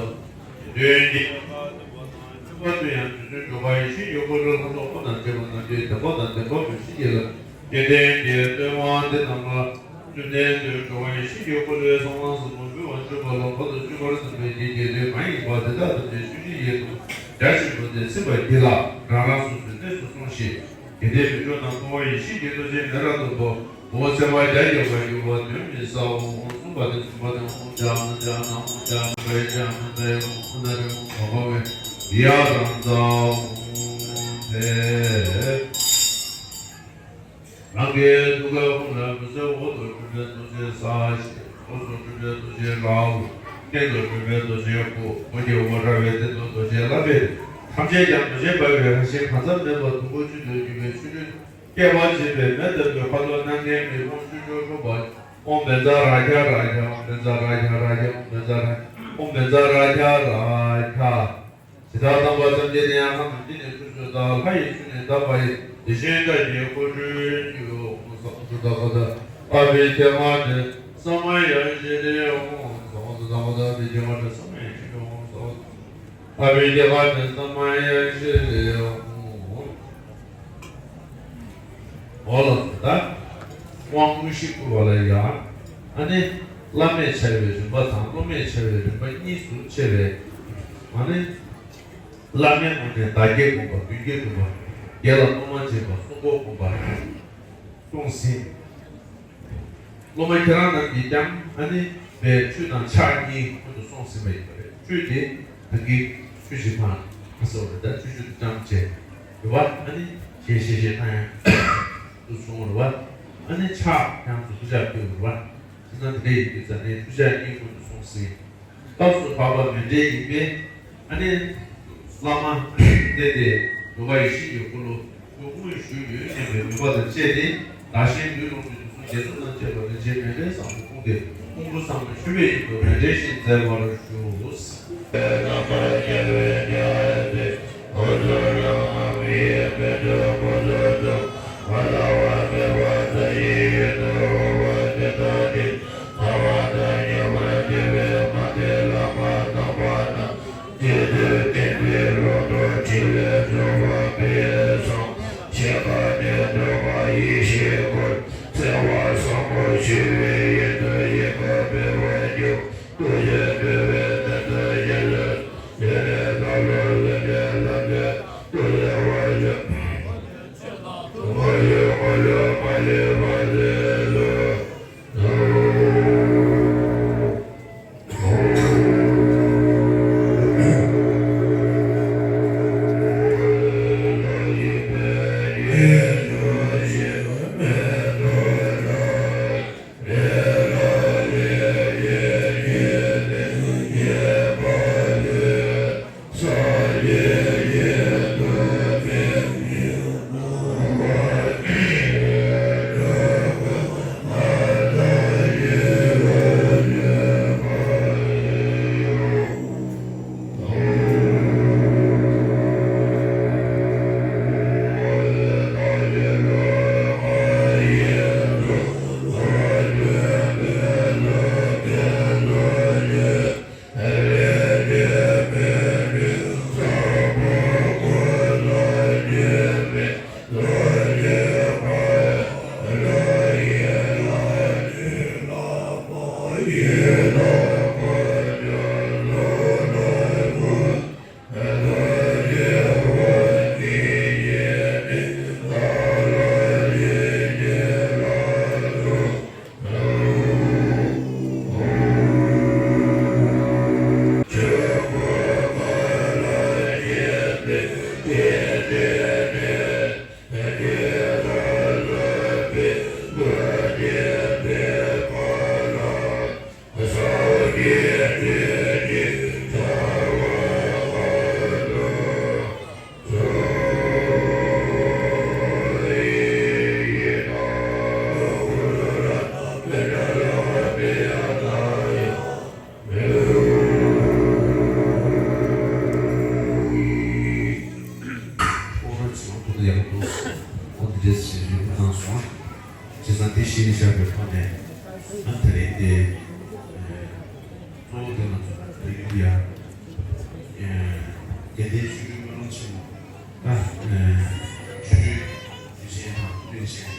པ་དུ་ཡང་དུས་ཚོད་འགྲོ་བ་ཡེ་ཤེས་ཀྱི་འཁོར་ལོའི་ལྷ་ཚོགས་སྐུ་དང་བཅས་པ་རྣམས་ཀྱི་བདེན་པ་དང་བདེན་པ་མོས་ཤིང་གྱིས་ལ་སྐལ་ལྡན་གྱི་བསྟོད་པ་འདི་རྣམས་ལ་བཅོམ་ལྡན་འདས་འགྲོ་བ་ཡེ་ཤེས་ཀྱི་འཁོར་ལོའི་ཚོགས་ལ་ཟབ་མོ་འབུལ་བར་འདོད་པ་ལ་བར་དུ་གཅོད་པར་བརྩམས་པའི་རྒྱུད་ཀྱི་དོན་གང་ཡིན་པ་དེ་དག་ཐམས་ཅད་ཆོས་ཀྱི་ཡེ་དང་རྒྱ་ཆེན་པོ་སྟེ་ཚིག་པ་འདི་ལ་རང་རང་སོ་སོའི་གནས་སུ་སོང་ཞིག་དགེ་འདུན་མི་འགྲོ་རྣམས་འཁོར་བ་ཡེ་ཤེས་ཀྱི་རྡོ་རྗེ་མེ་ར་ཏོ་པོ། འོ་ཚེ་བ་རྒྱ་ཡོད་པ་ཡུ་བ་དོན་མི་ས་འོ་འོ་གསུམ་པ་དེ་གསུམ་པ་དེ་འོ་ཇ་ན་ཇ་ན་འོ་ཇ་ན་ག་ཡ་ཇ་ན་ད་ཡ་འོ་ན་རེ་འོ་བ་བ་བེ་ཡ་རང་ཛ་འོ་དེ། རང་གི་ཐུགས་ཀའི་ཧཱུྃ་ལས་མི་བཟད་འོག་ཏུ་སྤྲུལ་པའི་རྡོ་རྗེ་ས་ཞེས། འོག་ཏུ་སྤྲུལ་པའི་རྡོ་རྗེ་ར་ཧུ། སྟེང་དུ་སྤྲུལ་པའི་རྡོ་རྗེ་ཁུ། ཁུ་ཀྱི་འོག་ར་བའི་སྟེང་དུ་རྡོ་རྗེ་ལྷ་བེ། ཐམས་ཅད་ཀྱང་རྡོ་རྗེ་འབར་བའི་རང་བཞིན་གང་འཚམ་མེད་པ་དུམ་བུ་གཅིག་ཏུ་གྱུར་པའི་ཆོ་འཕྲུལ་སྐྱེ་བ་འབྱེད་པའི་མེ་ལྟ་བུའི་ཁ་དོག་སྣ་ལྔའི་མེ་དཔུང་ཆུ་སྐྱོར་འཁྲུགས་པ། ཨོཾ་བཛྲ་རཀྵ་རཀྵ། ཨོཾ་བཛྲ་རཀྵ་རཀྵ། ཨོཾ་བཛྲ་རཀྵ་རཀྵ། ཨོཾ་བཛྲ་རཀྵ་རཀྵ། ཇི་ལྟར་བསྟན་པ་ཙམ་གྱིས་ནི་ཡང་ལྷ་རྣམས་ཀྱིས་ནི་ཁྲུས་གསོལ་ལྟར། ལྷ་ཡི་ཚུལ་ནི་དག་པ་ཡི། དེ་བཞིན་བདག་གིས་ཁོ་སྤྲུལ་ཡོད། ཨོཾ་སྭ་བྷཱུ་ཏ་ག་ཏ་ཨ་བི་དྷྱ་མ་དྲི་ས་མ་ཡ་ཤི་ལི། ཨོཾ་སྭ་བྷཱུ་ཏ་ག་ཏ་ཨ་བི་དྷྱ་མ་དྲི་ས་མ་ཡ་ཤི་ལི། ཨོཾ་སྭ་བྷཱུ་ཏ་ཨ་བི་དྷྱ་མ་དྲི་ས་མ་ཡ་ཤི་ལི། ཨོཾ། འོ་ལགས་སོ། ད་དབང་དངོས་གཞི་བསྐུར་བ་ལ་ཡང་ཨ་ནི་བླ་མས་ཕྱག་བའི་རིམ་པ་དང་སློབ་མས་ཕྱག་བའི་རིམ་པ་གཉིས་སུ་ཕྱེ་བས། ཨ་ནི་བླ་མའི་ངོས་ནས་བདག་བསྐྱེད་བསྐུལ་བ། མདུན་བསྐྱེད་བསྐུལ་བ། དགེ་ལ་སློབ་མ་སྦྱིན་པ། བསྲུང་འཁོར་བསྐུལ་བ། སོང་ཟིན། སློབ་མ་ཁྱེད་རང་རྣམས་ཀྱིས་ཀྱང་ཨ་ནི་པའི་ཆོས་དང་ཕྱག་གཉིས་སྔོན་དུ་སོང་ཟིན་པ་ཡིན་པ་རེད། ཆོས་དེ་ད་གིན་ཆོས་བཞི་དང་ཨ་ཟེར་བ་རེད། ད་ཆོས་བཞི་དུ་ཙམ་བྱས་རེད་བ། ཨ་ནི་ཞེས་ཞེས་ཞེས་ད་ཡང་དུ་བྱུང་བ་རེད་བ། ཨ་ནི་ཕྱག་ཡང་དུ་ཐུགས་ཕྱག་བསྐྱེད་པ་རེད་བ། བྱས་ཙང་དེ་འདྲ་ཡིན་དུས་ཙང་ནས་ཐུགས་ཕྱག་གཉིས་སྔོན་དུ་སོང་ཟིན། སྐབས་སུ་བབ་པ་མཎྜལ་ཡིན་པས། ཨ་ནི་བླ་མ་བསྟེན་ཏེ་འགྲོ་བ་ཡེ་ཤེས་ཀྱི་འཁོར་ལོ་སྐུ་དངོས་ཞུས་ཡོད་སྙམ་པའི་མོས་པ་དང་བཅས་ཏེ། བདག་གཞན་ལུས་ལོངས་སྤྱོད་དུས་གསུམ་དགེ་ཚོགས་རྣམས་བཅས་པ་རིན་ཆེན་མཎྜལ་བཟང་པོ་སྐུ་འདིར་ཕུང་པོ་ཚང་མ་མཆོད་པའི་དབྱིངས་སུ་མཎྜལ་བཞིན་མཛད་པར་ཞུ། རྣམ་པར་རྒྱལ་བའི་གཉའ་ཁྲི། འོད་ཟེར་ལ་དབང་བའི་མེ་ཏོག་ཕུན་སུམ་ཚོགས། མ་ལང་བ་མེད་པ་མཐའ་ཡས་ཡུལ་དུ་འོང་བ། ཨོ་རོ་ཚང་ཐུགས་ཡག་པོ་འདུག་ཨོ་འདི་འདྲས་ཞེས་ཞུ་གནང་སོང་། བྱས་ཙང་དེ་གཞི་ནས་བཞག་པའི་ཐོག་ནས་ཨ་དེ་རིང་དེ་གཙོ་བོ་དེ་ང་ཚོ་བོད་ཡུལ་ཡ་དགེ་ལྡན་ཆོས་སྒྲོན་སྨོན་ལམ་ཆེན་མོ་ད་ཆོས་སྒྲོན་དུས་ཆེན་དང་དུས་ཆེན་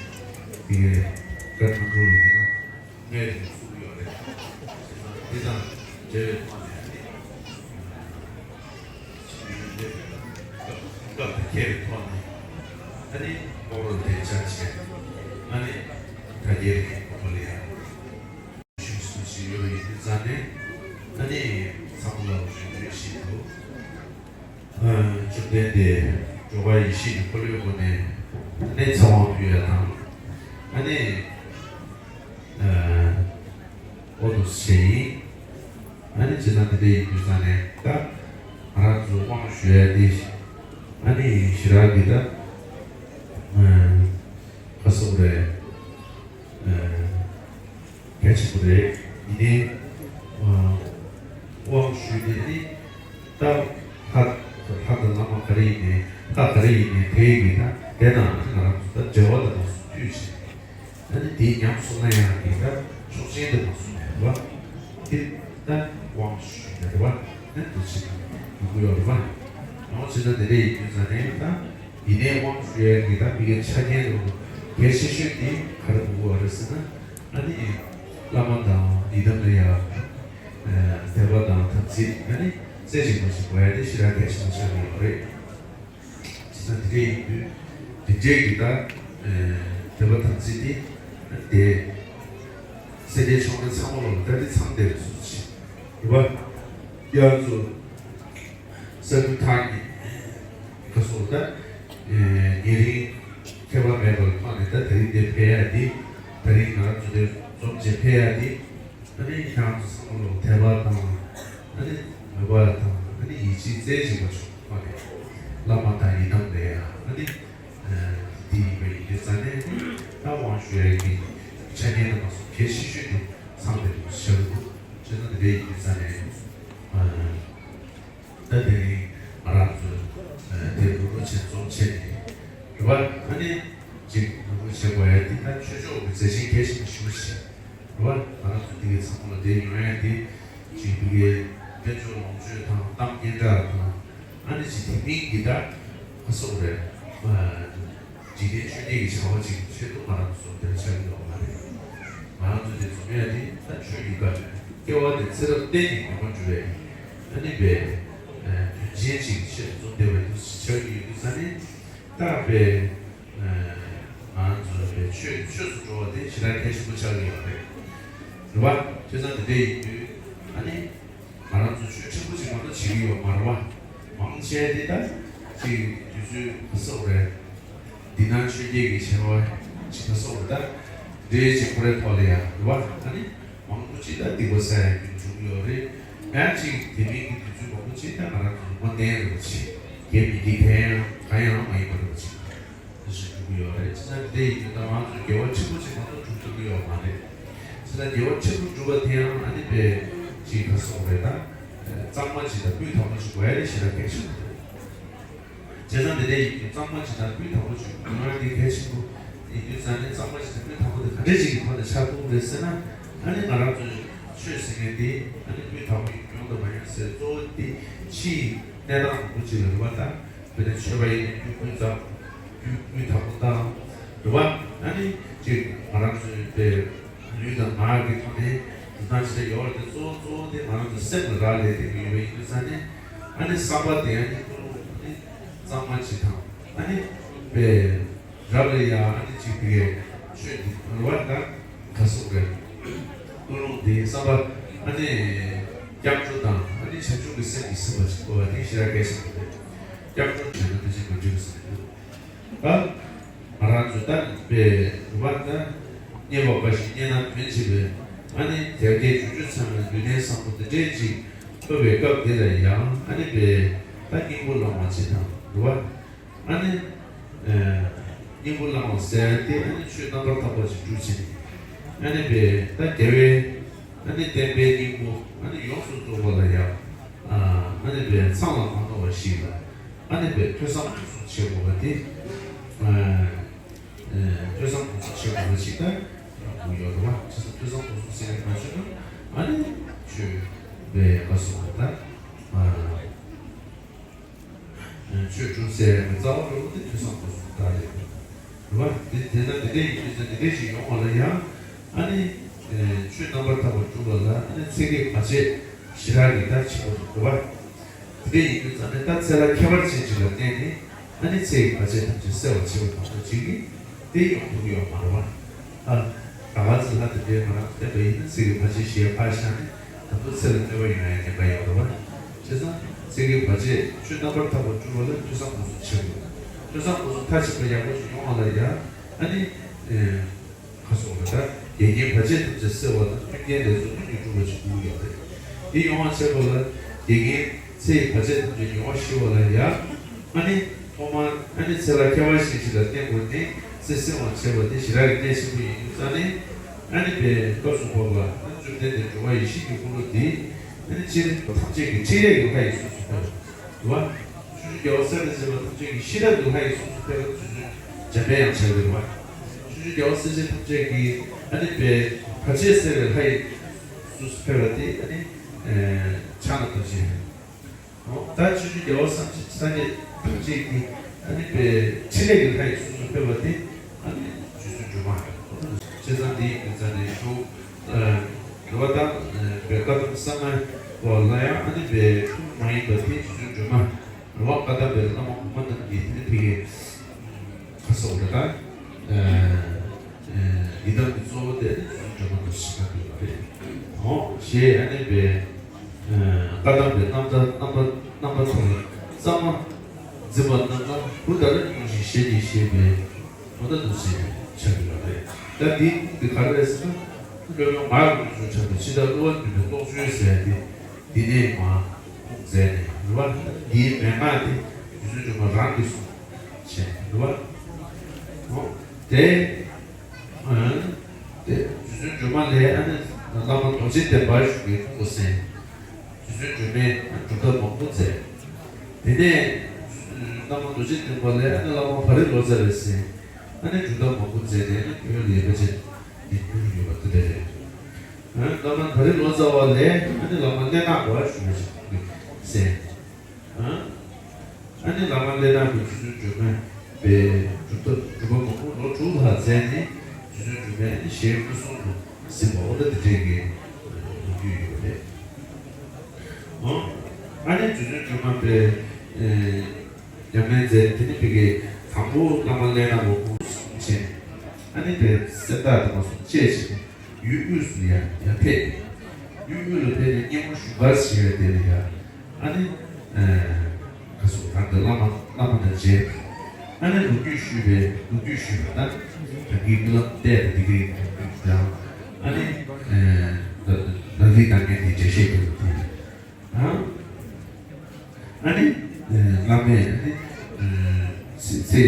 དེ་གའི་བཀའ་ཐང་འགྲོ་ཡིན་ན། ངས་ཀྱང་གསུངས་ཡོད་རེད། དེ་དང་འབྲེལ་བའི་ཐོག་ནས་ཨ་ནི། ཕྱི་ཡུལ་སླེབས་པའི་སྐབས་སྐབས་དེ་འཁེལ་བའི་ཐོག་ནས་ཨ་ནི་ཨོ་རོ་དེ་བཅར་བྱས་ཨ་ནི་དྲ་རྒྱའི་རིགས་ཁོ་ལ་ཡང་ཞུ་ཞུ་ཞུ་ཡོད་ཡིན་དུས་ཙང་ནས་ཨ་ནི་ཚང་མ་ལ་རེ་འདུན་ཞུས་འདུག་བཅོམ་ལྡན་འདས་འགྲོ་བ་ཡེ་ཤེས་ཀྱི་འཁོར་ལོའི་སྒོ་ནས་གནས་ཚང་བ་ཕུལ་ཡ་དང་། ཨ་ནི་ཨོ་དུ་ཟེར་ཡིན། ཨ་ནི་ཇི་ལྟར་འདི་འདྲ་ཡིན་དུས་ཙང་ནས་ད་ང་རང་ཚོ་དབང་ཞུ་ཡ་འདི་ཨ་ནི་ཞི་རག་གི་ད་ཁ་སོག་རེད། གལ་ཆེན་པོ་རེད། ཡིན་ནའི་དབང་ཞུས་ནས་ནི་ད་ལྷ་ལྷ་དང་བླ་མ་ག་རེ་ཡིན་ནའི་ལྷ་ག་རེ་ཡིན་ནའི་དེ་ཡི་ད་དེ་དང་ང་རང་ཚོ་ད་འབྲེལ་བ་དང་མཐུད་བྱས། ཨ་ནི་དེ་ཉམས་སོང་ན་ཡང་དེ་ད་ཆོག་མཆན་དེ་མ་སོང་ནས་རེད་བ། དེ་ད་དབང་ཞུས་ནས་རེད་བ། ཨ་འདུ་བྱེད་ཡོང་གི་ཡོད་རེད་བ། ཡང་ཇི་ལྟར་དེ་འདྲ་ཡིན་དུས་ཙང་ནས་ད། ཡིན་ནའི་དབང་ཞུ་ཡས་ཀྱི་ད་མི་གའི་ཆ་རྐྱེན་རུ་གལ་ཆེ་ཤོས་དེ་ག་རེ་དགོས་ཀྱི་ཡོད་རེད་ཟེར་ན། ཨ་ནི་བླ་མ་དང་ཡི་དམ་ལ་ཡ་དད་པ་དང་དམ་ཚིག་ཨ་ནི་རྩེ་གཅིག་པ་ཞིག་དགོས་ཡ་དེ་ཞེ་དྲག་གལ་ཆེན་པོ་ཆགས་ཀྱི་ཡོད་རེད། བྱས་ཙང་དེ་འདྲ་ཡིན་དུས་དེ་འདྲའི་གི་ད་དད་པ་དམ་ཚིག་དེ་དེ་སེམས་ཅན་ཕྱོགས་མེད་ཚང་མ་ལ་ད་དེ་ཚང་བསྡད་པའི་བཟོ་ཞིག་རེད་བ། ཡང་ཚོ། ས་ཁུལ་ཐག་ཉེ་ཁ་སོགས་ད། ཉེ་རིང་ཁྱད་པར་མེད་པར་ཐོག་ནས་ད་དེ་རིང་འདིར་ཕེབས་ཡ་འདི། དེ་རིང་ང་རང་ཚོ་འདིར་འཛོམས་བྱས་ཕེབས་ཡ་འདི། ཨ་ནི་ཁྱེད་རང་ཚོ་ཚང་མ་ལ་དད་པ་དང་། ཨ་ནི་མོས་པ་དང་ཨ་ནི་ཡིད་ཆེས་རྩེ་གཅིག་པ་བྱུང་ཐོག་ནས་བླ་མ་དང་ཡི་དམ་ལ་ཡ་ཨ་ནི། འདི་ཡིན་པ་ཡིན་དུས་ཙང་ནས་ད་དབང་ཞུ་ཡ་གི་ཆ་རྐྱེན་དུ་མ་སོང་གལ་ཆེ་ཤོས་དེ་ཚང་བའི་ཞབས་འདུག་བྱས་ན་དེ་འདྲ་ཡིན་དུས་ཙང་ནས། ད་དེ་རིང་ང་རང་ཚོ་དེ་རུ་རུ་ཆེན་ཚོགས་ཆེན་ནས་རེད་བ། ཨ་ནི་ཅིག་རུ་རུ་བྱེད་དགོས་ཡ་དེ་ད་ཆོས་ཕྱོགས་ཀྱི་མཛད་ཆེན་གལ་ཆེན་པོ་ཞེ་པོ་ཞིག་རེད་བ། ང་རང་ཚོ་དེ་གའི་ཚང་མ་ལ་དེ་ཡོང་ཡ་དེ་ཅིག་དེ་གའི་དཔལ་འབྱོར་ལོངས་སྤྱོད་དང་གཏམ་སྙན་གྲགས་དང་ཨ་ནི་ཅིག་དེ་མིན་གྱི་ད་ཁ་སོག་རེད། འཇིག་རྟེན་ཆོས་བརྒྱད་ཀྱི་བྱ་བ་ཅིག་ཆེད་དུ་ང་རང་ཚོ་འདིར་ཆགས་ཀྱི་ཡོད་མ་རེད། ང་ཚོ་དེ་འཛོམས་ཡ་དེ་ད་ཆོས་ཀྱི་བཀའ་དྲིན། སྐྱེ་བ་དེ་ཚེ་རབས་གཏན་ནས་མི་མ་འགྲུབ་པའི་ཨ་ནི་པའི་དོན་ཆེན་ཅིག་ཆེད་འཛོམས་བསྡད་པ་དེ་ཆགས་ཀྱི་ཡོད་དུས་ཙ་ནས། ད་པའི་ང་ཚོ་པའི་ཆོས་ཆོས་སུ་འགྲོ་བ་དེ་ཞེ་དྲག་གལ་ཆེན་པོ་ཆགས་ཀྱི་ཡོད་རེད། རེད་བ། བྱས་ཙང་དེ་འདྲ་ཡིན་དུས་ཨ་ནི། ང་རང་ཚོ་ཆོས་ཆེན་པོ་ཅིག་མ་གཏོགས་བྱེད་ཀྱི་ཡོད་མ་རེད་བ། མང་ཆེ་དེ་ད་ཅིག་དུས་ཚོད་ག་སོགས་རེད། འདི་ན་ཆོས་བརྒྱད་ཀྱི་བྱ་བ་ཅིག་ག་སོགས་རེད། ད་འདྲའི་ཅིག་ཁོ་རའི་ཐོག་ལ་ཡ་རེད་བ། ཨ་ནི་མང་པོ་ཅིག་ད་སྡིག་པ་བསགས་ཡ་རྒྱུན་བྱུང་ཡོད་རེད། ཡང་ཅིག་དེ་མིན་གྱི་དུས་ཚོད་མང་པོ་ཅིག་ད་ང་རང་ཚོ་མ་བསྟན་རེད་བ། ཅིག་རྒྱབ་མི་འདི་གང་ཡང་གང་ཡང་མ་ཡིན་པ་རེད་བ། ཅིག་དེ་བཞིན་འགྲུབ་ཀྱི་ཡོད་རེད། བྱས་ཙང་དེ་ཡིན་དུས་ད་ང་ཚོས་དགེ་བ་ཆེན་པོ་ཅིག་མ་གཏོགས་སྒྲུབ་ཐུབ་ཀྱི་ཡོད་མ་རེད། བྱས་ཙང་དགེ་བ་ཆེན་པོ་སྒྲུབ་པ་དེ་ཡང་ཨ་ནི་པའི་ཅིག་ག་སོགས་རེད། ད་གཙང་མ་ཅིག་དང་སྤུས་དག་པོ་ཅིག་དགོས་ཡ་དེ་ཞེ་དྲག་གལ་ཆེན་པོ་རེད། བྱས་ཙང་དེ་འདྲ་ཡིན་དུས་གཙང་མ་ཅིག་དང་སྤུས་དག་པོ་ཅིག་དགོས་ཡ་དེ་གལ་ཆེན་པོ་ཡིན་དུས་ཙང་ནས། གཙང་མ་ཅིག་དང་སྤུས་དག་པོ་དེ་ག་འདྲ་ཅིག་གི་ཐོག་ནས་ཆགས་ཐུབ་ཀྱི་རེད་ཟེར་ན། ཨ་ནི་ང་རང་ཚོའི་ཆོས་ཟེར་མཁན་དེ་ཨ་ནི་སྤུས་དག་པོ་ཡོང་དུ་མ་ཡོང་ཟེར། གཙོ་བོ་དེ་ཕྱིའི་གནས་སྟངས་མང་པོ་ཅིག་ལ་རེད་བ། ད་དཔེར་ན་ཆོས་པ་ཡིན་ན་རྒྱུ་ཀུན་བརྩམས། རྒྱུ་ཀུན་དག་པོ་བཏང་། རེད་བ། ཨ་ནི་ཅིག་ང་རང་ཚོའི་པའི་ལུས་དང་ངག་གི་ཐོག་ནས་འདུན་ཐང་ཞིག་ཡོད་རེད་དེ། གཙོ་བོ་གཙོ་བོ་དེ་ང་རང་ཚོའི་སེམས་ལ་རག་ལས་བསྡད་ཀྱི་ཡོད་པ་ཡིན་དུས་ཙང་ནས། ཨ་ནི་བསམ་པ་དེ་ཨ་ནི་ཀུན་སློང་ཨ་ནི་གཙང་མ་ཅིག་དང་། ཨ་ནི་པའི་རབ་ལ་ཡ་ཨ་ནི་ཅིག་དེ་གའི་ཆོས་འདི་རེད་བ། ད་ག་སོགས་རེད། ཀུན་སློང་འདི་བསམ་པ་ཨ་ནི་སྐྱབས་འགྲོ་དང་ཨ་ནི་བྱང་ཆུབ་ཀྱི་སེམས་ཀྱིས་ཟིན་པ་ཞིག་དགོས་པ་དེ་ཞེ་དྲག་གལ་ཆེན་པོ་རེད། སྐྱབས་འགྲོ་བྱས་ན་དེ་བཞིན་མ་འགྲིག་ཟེར་འདུག། ད་ང་རང་ཚོ་ད་པའི་རུ་བ་ད་རྙེད་པ་འབའ་ཞིག་རྙེད་ན་དོན་བྱེད་པའི་ཨ་ནི་དལ་བརྒྱད་འབྱོར་བཅུ་ཚང་བའི་ལུས་རྟེན་བཟང་པོ་འདི་འདྲའི་ཅིག་ཐོབ་པའི་སྐབས་འདི་ལ་ཡང་ཨ་ནི་པའི་ད་སྙིང་པོ་བླ་མ་ཅིག་དང་རུ་བ། ཨ་ནི། ཨ། སྙིང་པོ་བླ་མ་ཟེར་ཏེ་ཨ་ནི་ཆོས་རྣམ་པར་དག་པ་ཅིག་སྒྲུབ་ཕྱིན། ཨ་ནི་པའི་ད་རྒྱལ་བའི་ཨ་ནི་བསྟན་པའི་སྙིང་པོ་ཨ་ནི་ཡོངས་སུ་རྫོགས་པ་ལ་ཡང་ཨ་ནི་པའི་མཚམས་ལ་མ་ལྷུང་བ་ཞིག་ལ་ཨ་ནི་པའི་ཐོས་བསམ་སྒོམ་གསུམ་བྱེད་དགོས་པ་དེ། ཨ། ཨ། ཐོས་བསམ་སྒོམ་གསུམ་བྱེད་དགོས་པ་ཞིག་ད་དགོས་ཡོད་རེད་བ། བྱས་ཙང་ཐོས་བསམ་སྒོམ་གསུམ་ཟེར་བའི་ཁ་ཕྱོགས་ན་ཨ་ནི་ཆོས་པའི་ལ་སོགས་པ་ད། ཨ། ཆོས་སྒྲུབ་སའི་རྩ་བ་རུ་དེ་ཐོས་བསམ་སྒོམ་གསུམ་དག་རེད། རེད་བ། དེ་དེ་ན་དེ་འདྲ་ཡིན་དུས་ཙང་དེ་འདྲ་ཞིག་ཡོང་བ་ལ་ཡང་ཨ་ནི་ཆོས་རྣམ་པར་དག་པ་སྒྲུབ་པ་ལ་ཨ་ནི་ཚེ་གི་བར་ཆད་ཞེ་དྲག་གི་ད་ཆེན་པོ་རེད་བ། དེ་འདྲ་ཡིན་དུས་ཙང་ནས་ད་ཚེ་ལ་ཁྱད་པར་ཅན་ཅིག་ལ་བརྟེན་ནས་ཨ་ནི་ཚེ་གི་བར་ཆད་ཐམས་ཅད་སེལ་བར་བྱེད་པ་མ་གཏོགས་ཅིག་གིས་དེ་ཡོང་ཐུབ་ཀྱི་ཡོད་མ་རེད་བ། ཨ། ད་ག་ཚོད་ལྷ་དེ་འདྲའི་ང་རང་བསྟན་པ་ཡིན་ན་ཚེ་གི་བར་ཆད་ཞེས་ཕར་བཞག་ནས་ད་དུང་ཚེ་ལ་གནོད་པ་ཡོང་ཡ་ཉེན་ཁ་ཡོད་རེད་བ། བྱས་ཙང་ཚེ་གི་བར་ཆད་ཆོས་རྣམ་པར་དག་པ་སྒྲུབ་པ་ལ་ཐོས་བསམ་སྒོམ་གསུམ་བྱེད་དགོས། ཐོས་བསམ་སྒོམ་གསུམ་མཐར་ཕྱིན་པ་ཡག་པོ་ཞིག་ཡོང་བ་ལ་ཡང་ཨ་ནི། ཁ་སོགས་ལ་ད་འགལ་རྐྱེན་བར་ཆད་ཐམས་ཅད་སེལ་བ་དང་མཐུན་རྐྱེན་ལས་ཚོགས་མཐུན་གྱིས་འགྲུབ་པ་ཞིག་དགོས་ཀྱི་ཡོད་རེད། དེ་ཡོང་བ་བྱེད་པ་ལ་འགལ་རྐྱེན་ཚེ་ཡི་བར་ཆད་ཐམས་ཅད་མྱོང་བ་ཞི་བ་ལ་ཡང་ཨ་ནི། ཐོག་མར་ཨ་ནི་ཚེ་ལ་ཁྱད་པར་ཅན་ཞིག་ལ་བརྟེན་དགོས་ནས་ཚེ་བསྲིང་བར་བྱེད་པ་དེ་ཞེ་དྲག་གི་གནད་ཆེན་པོ་ཡིན་དུས་ཙང་ནས། ཨ་ནི་པའི་སྐབས་སུ་བབ་པ་ཨ་ནི་བཅོམ་ལྡན་འདས་འགྲོ་བ་ཡེ་ཤེས་ཀྱི་འཁོར་ལོ་འདི་ཨ་ནི་སྤྱིར་ཐམས་ཅད་ཀྱི་ཕྲིན་ལས་ཀྱི་ལྷ་ཡི་གཟུགས་སུ་ཕེབས་པ་རེད་བ། ཆོས་སྐྱོང་རྒྱལ་བ་སྲས་དང་བཅས་པ་ཐམས་ཅད་ཀྱི་ཤེས་རབ་ཀྱི་ལྷ་ཡི་གཟུགས་སུ་ཕེབས་པ་རྗེ་བཙུན་འཇམ་དཔལ་དབྱངས་ཆགས་ཀྱི་རེད་བ། ཆོས་སྐྱོང་རྒྱལ་བ་སྲས་བཅས་ཐམས་ཅད་ཀྱི་ཨ་ནི་པའི་བར་ཆད་སེལ་བའི་ལྷ་ཡི་གཟུགས་སུ་ཕེབས་པ་དེ་ཨ་ནི་ཕྱག་ན་རྡོ་རྗེ། ད་ཆོས་སྐྱོང་རྒྱལ་བ་སངས་རྒྱས་སངས་རྒྱས་ཐམས་ཅད་ཀྱི་ཨ་ནི་པའི་ཕྲིན་ལས་ཀྱི་ལྷ་ཡི་གཟུགས་སུ་ཕེབས་པ་དེ་ཨ་ནི་རྗེ་བཙུན་སྒྲོལ་མ། བྱས་ཙང་འདི་ཡི་རྩ་ནས་གཞུང་རེ་བ་དང་པའི་བཀའ་གདམས་གསང་སྔགས་པ་ལ་ཡང་ཨ་ནི་པའི་མ་ཡིན་པ་དེ་རྗེ་བཙུན་སྒྲོལ་མ། རེ་བ་བཀའ་གདམས་པའི་བླ་མ་གོང་མ་རྣམས་ཀྱིས་དེ་ནི་ཕ་གི་ཁ་སོགས་རེ་དང་། ཡི་དམ་གྱི་གཙོ་བོ་དེ་རྗེ་བཙུན་སྒྲོལ་མ་དང་ཞིག་ཁ་འདུས་པ་རེད། འོ་ཞེས་ཨ་ནི་པའི་བཀའ་གདམས་པའི་རྣམ་ཐར་རྣམ་པ་རྣམ་པ་ཚོ་ལ་གཙང་མ་འཛིན་པ་རྣམ་དག་བུ་ལྟར་སྙུང་ཞིང་ཞལ་གྱིས་བཞེས་པའི་མདོ་སྡེ་འདུ་ཟེར་ཆགས་ཀྱི་ཡོད་རེད། ད་འདིའི་ཁུངས་འདི་ག་རེ་རེད་ཟེར་ན། སློབ་དཔོན་ངག་གི་དངོས་གྲུབ་ཆགས་པའི་ཕྱི་ཟླ་ཀླུ་པ་བདུན་པའི་གློག་བརྙན་ཟེར་ཡ་དེ་འདི་ནས་མར་ཁུངས་མཛད་ནས་རེད་བ། འདིའི་མན་ངག་དེ་རྗེ་བཙུན་སྒྲོལ་མ་རང་གིས་གསུངས་བྱས་རེད་བ། འོ་དེ། དེ་རྗེ་བཙུན་སྒྲོལ་མ་ལས་ཨ་ནི་བླ་མ་རྡོ་རྗེ་གདན་པར་བཞུགས་པའི་ཁུངས་སུ་གསན། རྗེ་བཙུན་སྒྲོལ་མས་སྒྲུབ་ཐབས་མང་པོ་མཛད། དེ་ནས་བླ་མ་རྡོ་རྗེ་གདན་པ་ལས་ཨ་ནི་བླ་མ་བ་རི་ལོ་ཙཱ་ལས་གསན། ཨ་ནི་སྒྲུབ་ཐབས་མང་པོ་མཛད་དེ་ཨ་ནི་བོད་ལ་ཡོད་པ་ཅན་དེ་འགྱུར་ཡོད་པ་དེ་འདྲ་རེད། ཨ་ནི་བླ་མ་བ་རི་ལོ་ཙཱ་བ་ལས་ཨ་ནི་བླ་མ་གླེ་ནག་པ་བཞུགས་པའི་ཁུངས་སུ་གསན། ཨ་ནི་བླ་མ་གླེ་ནག་པས་རྗེ་བཙུན་སྒྲོལ་མ་པའི་སྒྲུབ་ཐབས་སྒྲུབ་པ་མང་པོ་ལོ་དྲུག་ལྷག་མཛད་ནས་རྗེ་བཙུན་སྒྲོལ་མས་ཨ་ནི་ཞལ་དངོས་གསུང་དུ་ ད་དེ་འདྲའི་གི་ལོ་རྒྱུས་ཡོད་རེད། ཨོ། ཨ་ནི་རྗེ་བཙུན་སྒྲོལ་མ་པས་ཨེ་ཉམས་ལེན་མཛད། དེ་ནི་བི་གའི་དང་པོ་བླ་མ་ཀླད་ནག་པོ་སྐུ་གསུང་ཆེན། ཨ་ནི་དེ་སེམས་ཐག་དེ་མ་སོང་བཅད་བྱས་ནས་ཡུལ་དབུས་སུ་ཡར་ཡར་ཕེབས། ཡུལ་དབུས་ལ་ཕེབས་ནས་སྙེ་མོ་བཞུགས་སྒར་ཞེས་པའི་དེ་ལ་ཡར། ཨ་ནི་ཨེ་ག་སོ་རང་གི་བླ་མ་བླ་མ་དང་མཇལ། ཨ་ནི་ལོ་རྒྱུས་ཞུས་པའི་ལོ་རྒྱུས་ཞུས་པ་དང་། ད་གིན་རྨི་ལམ་བལྟས་པ་འདི་གི་ལོ་རྒྱུས་དང་། ཨ་ནི་ཨེ་ད་ད་རིགས་དང་ངན་གྱི་འགྲེལ་བཤད་ཀྱི་ལོ་རྒྱུས་དང་། ཨ་ནི་ཨེ་བླ་མས་ཨ་ནི་ཨེ་ཚེ་ཚེ་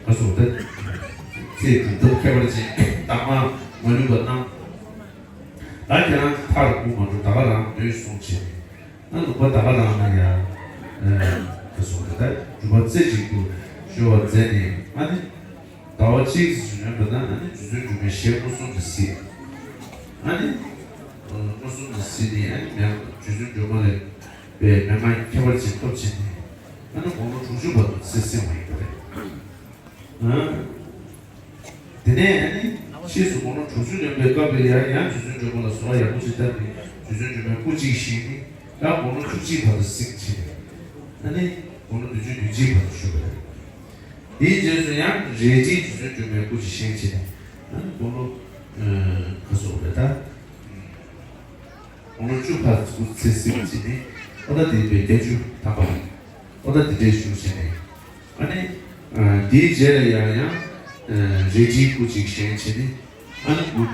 ག་སོ་ད་ཚེ་གྲུབ་ཐོབ་ཁྱད་པར་ཅན་དྭངས་མ་མ་ལུས་པ་གནང་། ད་ཁྱེད་རང་མཐར་ཐུག་མ་འགྲོ། ད་ག་རང་སྡོད་གསུངས་བྱས། ཨ་ལུང་པ་ད་ག་རང་ལ་ཡང་ཨ་དེ་སོང་ད་ལྟ་སྒྲུབ་པ་རྩེ་གཅིག་ཏུ་ཤོར་བ་མཛད་ནས། ཨ་ནི་ཟླ་བ་གཅིག་ཙམ་ཡོད་པ་ན་ཨ་ནི་རྗེ་བཙུན་སྒྲོལ་མའི་ཞལ་མངོན་སུམ་དུ་གཟིགས། ཨ་ནི་མངོན་སུམ་དུ་གཟིགས་ནས། ཨ་ནི་མེ་རྗེ་བཙུན་སྒྲོལ་མ་ལས་པའི་མེ་མ་ཁྱད་པར་ཅན་ཐོབ་བྱས་ནས། ཨ་ནི་དགུང་ལོ་དྲུག་ཅུ་བར་དུ་ཚེ་བསྲིང་བ་ཡིན་པ་རེད། ཨ། དེ་ནས་ཨ་ནི་ཕྱིས་སུ་དགུང་ལོ་དྲུག་ཅུ་ལོན་པའི་སྐབས་ལ་ཡང་ཡང་རྗེ་བཙུན་སྒྲོལ་མ་ལ་གསོལ་བ་ཡག་པོ་ཅིག་བཏབ་ནས། རྗེ་བཙུན་སྒྲོལ་མའི་སྐུ་གཅིག་བཞེངས་ནས། ཡང་དགུང་ལོ་བཅུ་གཅིག་བར་དུ་བསྲིངས་བྱས་ནས། ཨ་ནི་དགུང་ལོ་བདུན་ཅུ་དོན་གཅིག་བར་དུ་བཞུགས་པ་རེད། དེའི་རྗེས་སུ་ཡང་རལ་གྲིའི་རྗེ་བཙུན་སྒྲོལ་མའི་སྐུ་གཅིག་བཞེངས་བྱས་ནས། ཨ་ནི་དགུང་ལོ་ཨ་ག་སོ་རེད་ད། དགུང་ལོ་བཅུ་བར་སྐུ་ཚེ་བསྲིངས་བྱས་ནས། ཨོ་ད་དེ་བའི་བརྒྱད་ཅུ་ཐམ་པ། ཨོ་ད་དེ་འདྲའི་བཞུགས་བྱས་ནས། ཨ་ནི་ཨ་དེའི་རྗེས་ལ་ཡང་ཡང་ཨ་རལ་གྲིའི་སྐུ་གཅིག་བཞེངས་བྱས་ནས། ཨ་ནི་སྐུ་ཨ་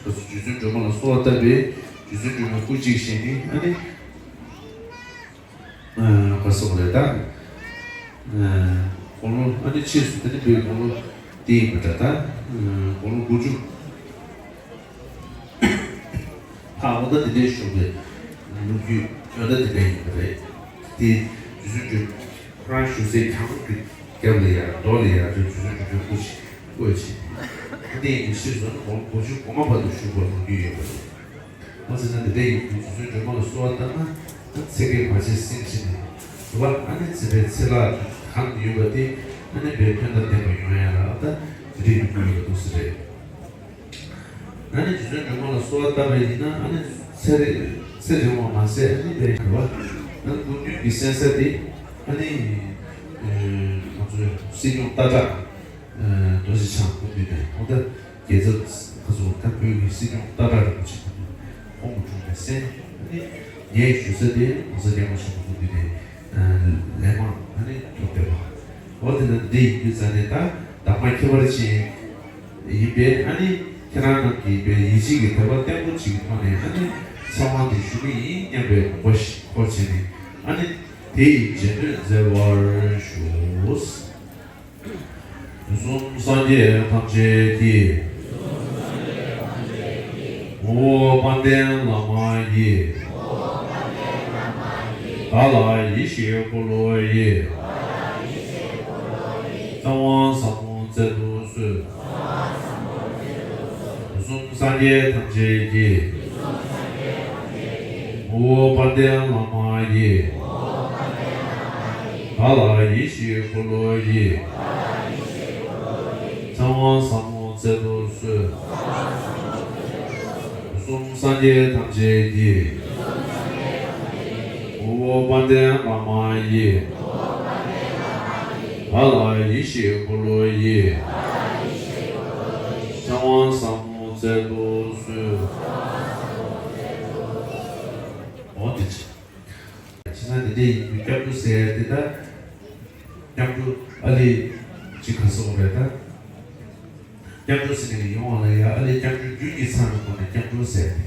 རྗེ་བཙུན་སྒྲོལ་མ་ལ་གསོལ་བ་བཏབ་པས་རྗེ་བཙུན་སྒྲོལ་མའི་སྐུ་གཅིག་བཞེངས་ནས། ཨ་ནི་ཨ་ག་སོགས་རེད་ད། ཨ་དགུང་ལོ་ཨ་ནི་ཕྱིས་སུ་དེ་ནི་བའི་དགུང་ལོ་དེ་ཡིན་པ་འདྲ་ད། ཨ་དགུང་ལོ་དགུ་བཅུ། ཧ། ཨོ་ད་དེ་འདྲའི་བཞུགས་པའི་ལོ་རྒྱུས་ཨོ་ད་དེ་འདྲ་ཡིན་པ་རེད། དེ་རྗེ་བཙུན་སྒྲོལ་མ་ཁོ་རང་བཞུགས་སའི་གྱང་གི་རྒྱབ་ལ་ཡར་རྡོ་ལ་ཡར་རྗེ་བཙུན་སྒྲོལ་མའི་སྐུ་ཞིག་བཀོད་བྱས། ཨ་དེ་ཡིན་དུས་ཕྱིས་སུ་ཨོ་དགུང་ལོ་དགུ་བཅུ་གོང་མ་བར་དུ་བཞུགས་པའི་ལོ་རྒྱུས་ཡོད་པ་རེད། ཨོ་ཟེར་ན་དེ་འདྲ་ཡིན་དུས་རྗེ་བཙུན་སྒྲོལ་མ་ལ་གསོལ་བ་བཏབ་ན། ཨ་ཚེ་གེ་བར་ཆད་སེལ་བྱས་ནས། རེད་བ། ཨ་ནི་ཚེ་འཕེལ་ཚེ་བརླག་གང་ཡོད་པ་དེ་ཨ་ནི་བའི་ཕན་དང་ལྡན་པ་ཡོང་ཡ་ལ། ཨ་ད་དེ་འདྲ་ཡོང་གི་ཡོད་པ་འདུག་ཟེར་རེད། ཨ་ནི་རྗེ་བཙུན་སྒྲོལ་མ་ལ་གསོལ་བ་བཏབ་པ་ཡིན་ན། ཨ་ནི་ཚེ་རེ་ཚེ་རིང་བ་མ་ཟད། ཨ་ནི་བའི་ག་བ། ཨ་ནི་སྐུ་མདུན་གྱི་གསན་ས་དེ་ཨ་ནི་ཨེ་ང་ཚོའི་སྲིད་སྐྱོང་སྟག་བྲག་ཨེ་རྡོ་རྗེ་འཆང་སྐུ་མདུན་ནས། ཨོ་ད་རྒྱལ་ཚབ་ཁ་སོ་ད་བོད་ཀྱི་སྲིད་སྐྱོང་སྟག་བྲག་རིན་པོ་ཆེ་སྐུ་མདུན་ཁོང་གི་དྲུང་ནས་གསན། ཨ་ནི་ངས་ཞུ་ས་དེ་ྋགོང་ས་ྋསྐྱབས་མགོན་ཆེན་པོ་སྐུ་མདུན་ནས་ལན་མང་ཨ་ནི་ཐོབ་བསྡད་པ། འོ་དེ་ན་འདི་ཡིན་དུས་ཙ་ནས་ད་གདམས་ངག་ཁྱད་པར་ཅན་ཡིན་པས། ཨ་ནི་ཁྱེད་རང་རྣམས་ཀྱིས་པའི་ཡིད་ཆེས་ཀྱི་དད་པ་བརྟན་པོ་ཅིག་གི་ཐོག་ནས་ཨ་ནི་ཚེ་དབང་འདི་ཞུ་གི་ཡིན་སྙམ་པའི་དགོངས་པ་ཞིག་འཁོར་བྱས་ནས། ཨ་ནི་དེ་ཡི་རྗེས་ཟློས་མཛད་པར་ཞུ། དུས་གསུམ་སངས་རྒྱས་ཐམས་ཅད་ཀྱིས། ངོ་བོ་དཔལ་ལྡན་བླ་མ་ཡི། བདག་ལ་ཡིད་བཞིན་འཁོར་ལོ་ཡི། ཚེ་དབང་ཟབ་མོ་སྩལ་དུ་གསོལ། དུས་གསུམ་སངས་རྒྱས་ཐམས་ཅད་ཀྱིས། ངོ་བོ་དཔལ་ལྡན་བླ་མ་ཡི། བདག་ལ་ཡིད་བཞིན་འཁོར་ལོ་ཡི། ཚེ་དབང་ཟབ་མོ་སྩལ་དུ་གསོལ། དུས་གསུམ་སངས་རྒྱས་ཐམས་ཅད་ཀྱིས། ངོ་བོ་དཔལ་ལྡན་བླ་མ་ཡི། བདག་ལ་ཡིད་བཞིན་འཁོར་ལོ་ཡི། ཚེ་དབང་ཟབ་མོ་སྩལ་དུ་གསོལ། འོ་དེ་བྱས། བྱས་ཙང་དེ་འདྲ་ཡིན་དུས་སྐྱབས་འགྲོ་ཟེར་དེ་ད། སྐྱབས་འགྲོ་ཨ་ལི་ཅིག་ག་སོང་རེད་ད། སྐྱབས་འགྲོ་ཟེར་ནས་ཡོང་བ་ལ་ཡ། ཨ་ལི་སྐྱབས་འགྲོའི་རྒྱུ་གཉིས་ཚང་བའི་སྒོ་ནས་སྐྱབས་འགྲོ་ཟེར་ཏེ།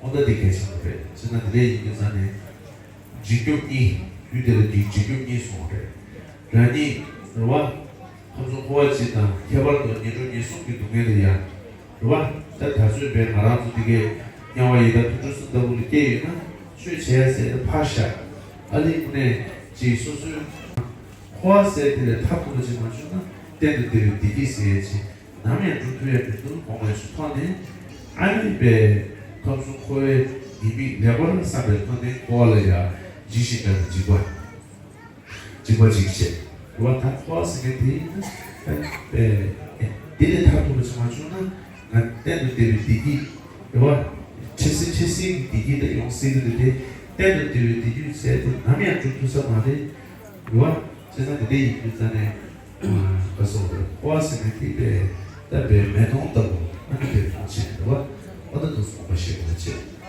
ཨོ་ད་དེ་གལ་ཆེན་པོ་རེད། བྱས་ཙང་དེ་འདྲ་ཡིན་དུས་ཙ་ནས། འཇིགས་སྐྱོབ་གཉིས། ཡུལ་དེ་ལ་འཇིགས་འཇིགས་སྐྱོབ་གཉིས་གསུངས་པ་རེད། རང་ཉིད་རེད་བ། ཁམས་གསུམ་འཁོར་བ་སྤྱི་དང་ཁྱད་པར་དུ་ངན་འགྲོ་ངན་སོང་གི་སྡུག་བསྔལ་ལ་ཡ། རེད་བ། ད་ད་གཟོད་པས་ང་རང་ཚོ་འདི་གའི་དམྱལ་བ་ཡི་དྭགས་དུད་འགྲོ་གསུམ་ལྟ་བུ་ལ་སྐྱེས་ཡོད་ན་ཆོས་བྱས་ཟེར་ནས་ཕར་བཞག་ཨ་ལི་དངོས་གནས་ཅིག་སོ་སོའི་འཁོར་བ་ཟེར་དེ་ལས་ཐར་ཐུབ་པ་ཅིག་མ་བྱུང་ན། གཏན་དུ་བདེ་བའི་བདེ་སྐྱིད་ཟེར་ཡས་ཅིག་ནམ་ཡང་འགྲུབ་ཐུབ་ཡ་མི་འདུག་དགོངས་པའི་ཚུལ་ཐོག་ནས། ཨ་ནི་པའི་ཁམས་གསུམ་འཁོར་བའི་ཉེས་དམིགས་ལེགས་པར་བསམ་པའི་ཐོག་ནས་འཁོར་བ་ལ་ཡང་འཇིགས་ཤིང་སྐྲག་པའི་འཇིགས་པ། འཇིགས་པ་འཇིགས་བྱེད་རེད་བ། ད་འཁོར་བ་ཟེར་མཁན་དེ་ཡིན་ན། ཨ་ནི་པའི་དེ་ལས་ཐར་ཐུབ་པ་ཞིག་མ་བྱུང་ན། ང་གཏན་དུ་བདེ་བའི་བདེ་སྐྱིད་ རེད་བ། འཆི་སྲིད་འཆི་སྲིད་ཀྱི་བདེ་སྐྱིད་དང་ཡོང་སྲིད་ཀྱི་དེ་གཏན་དུ་བདེ་བའི་བདེ་སྐྱིད་ཟེར་དེ་ནམ་ཡང་འགྲུབ་ཐུབ་ས་མ་རེད། རེད་བ། བྱས་ཙང་དེ་འདྲ་ཡིན་དུས་ཙང་ནས། ག་སོགས་རེད། འཁོར་བ་ཟེར་ནས་དེ་པས་ད་པས་མེ་དོང་ལྟ་བུ་ཨ་ནི་པས་མཐོང་ཆེན་རེད་བ། ཨ་ད་དུ་སོང་བ་ཞེས་པ་བྱེད།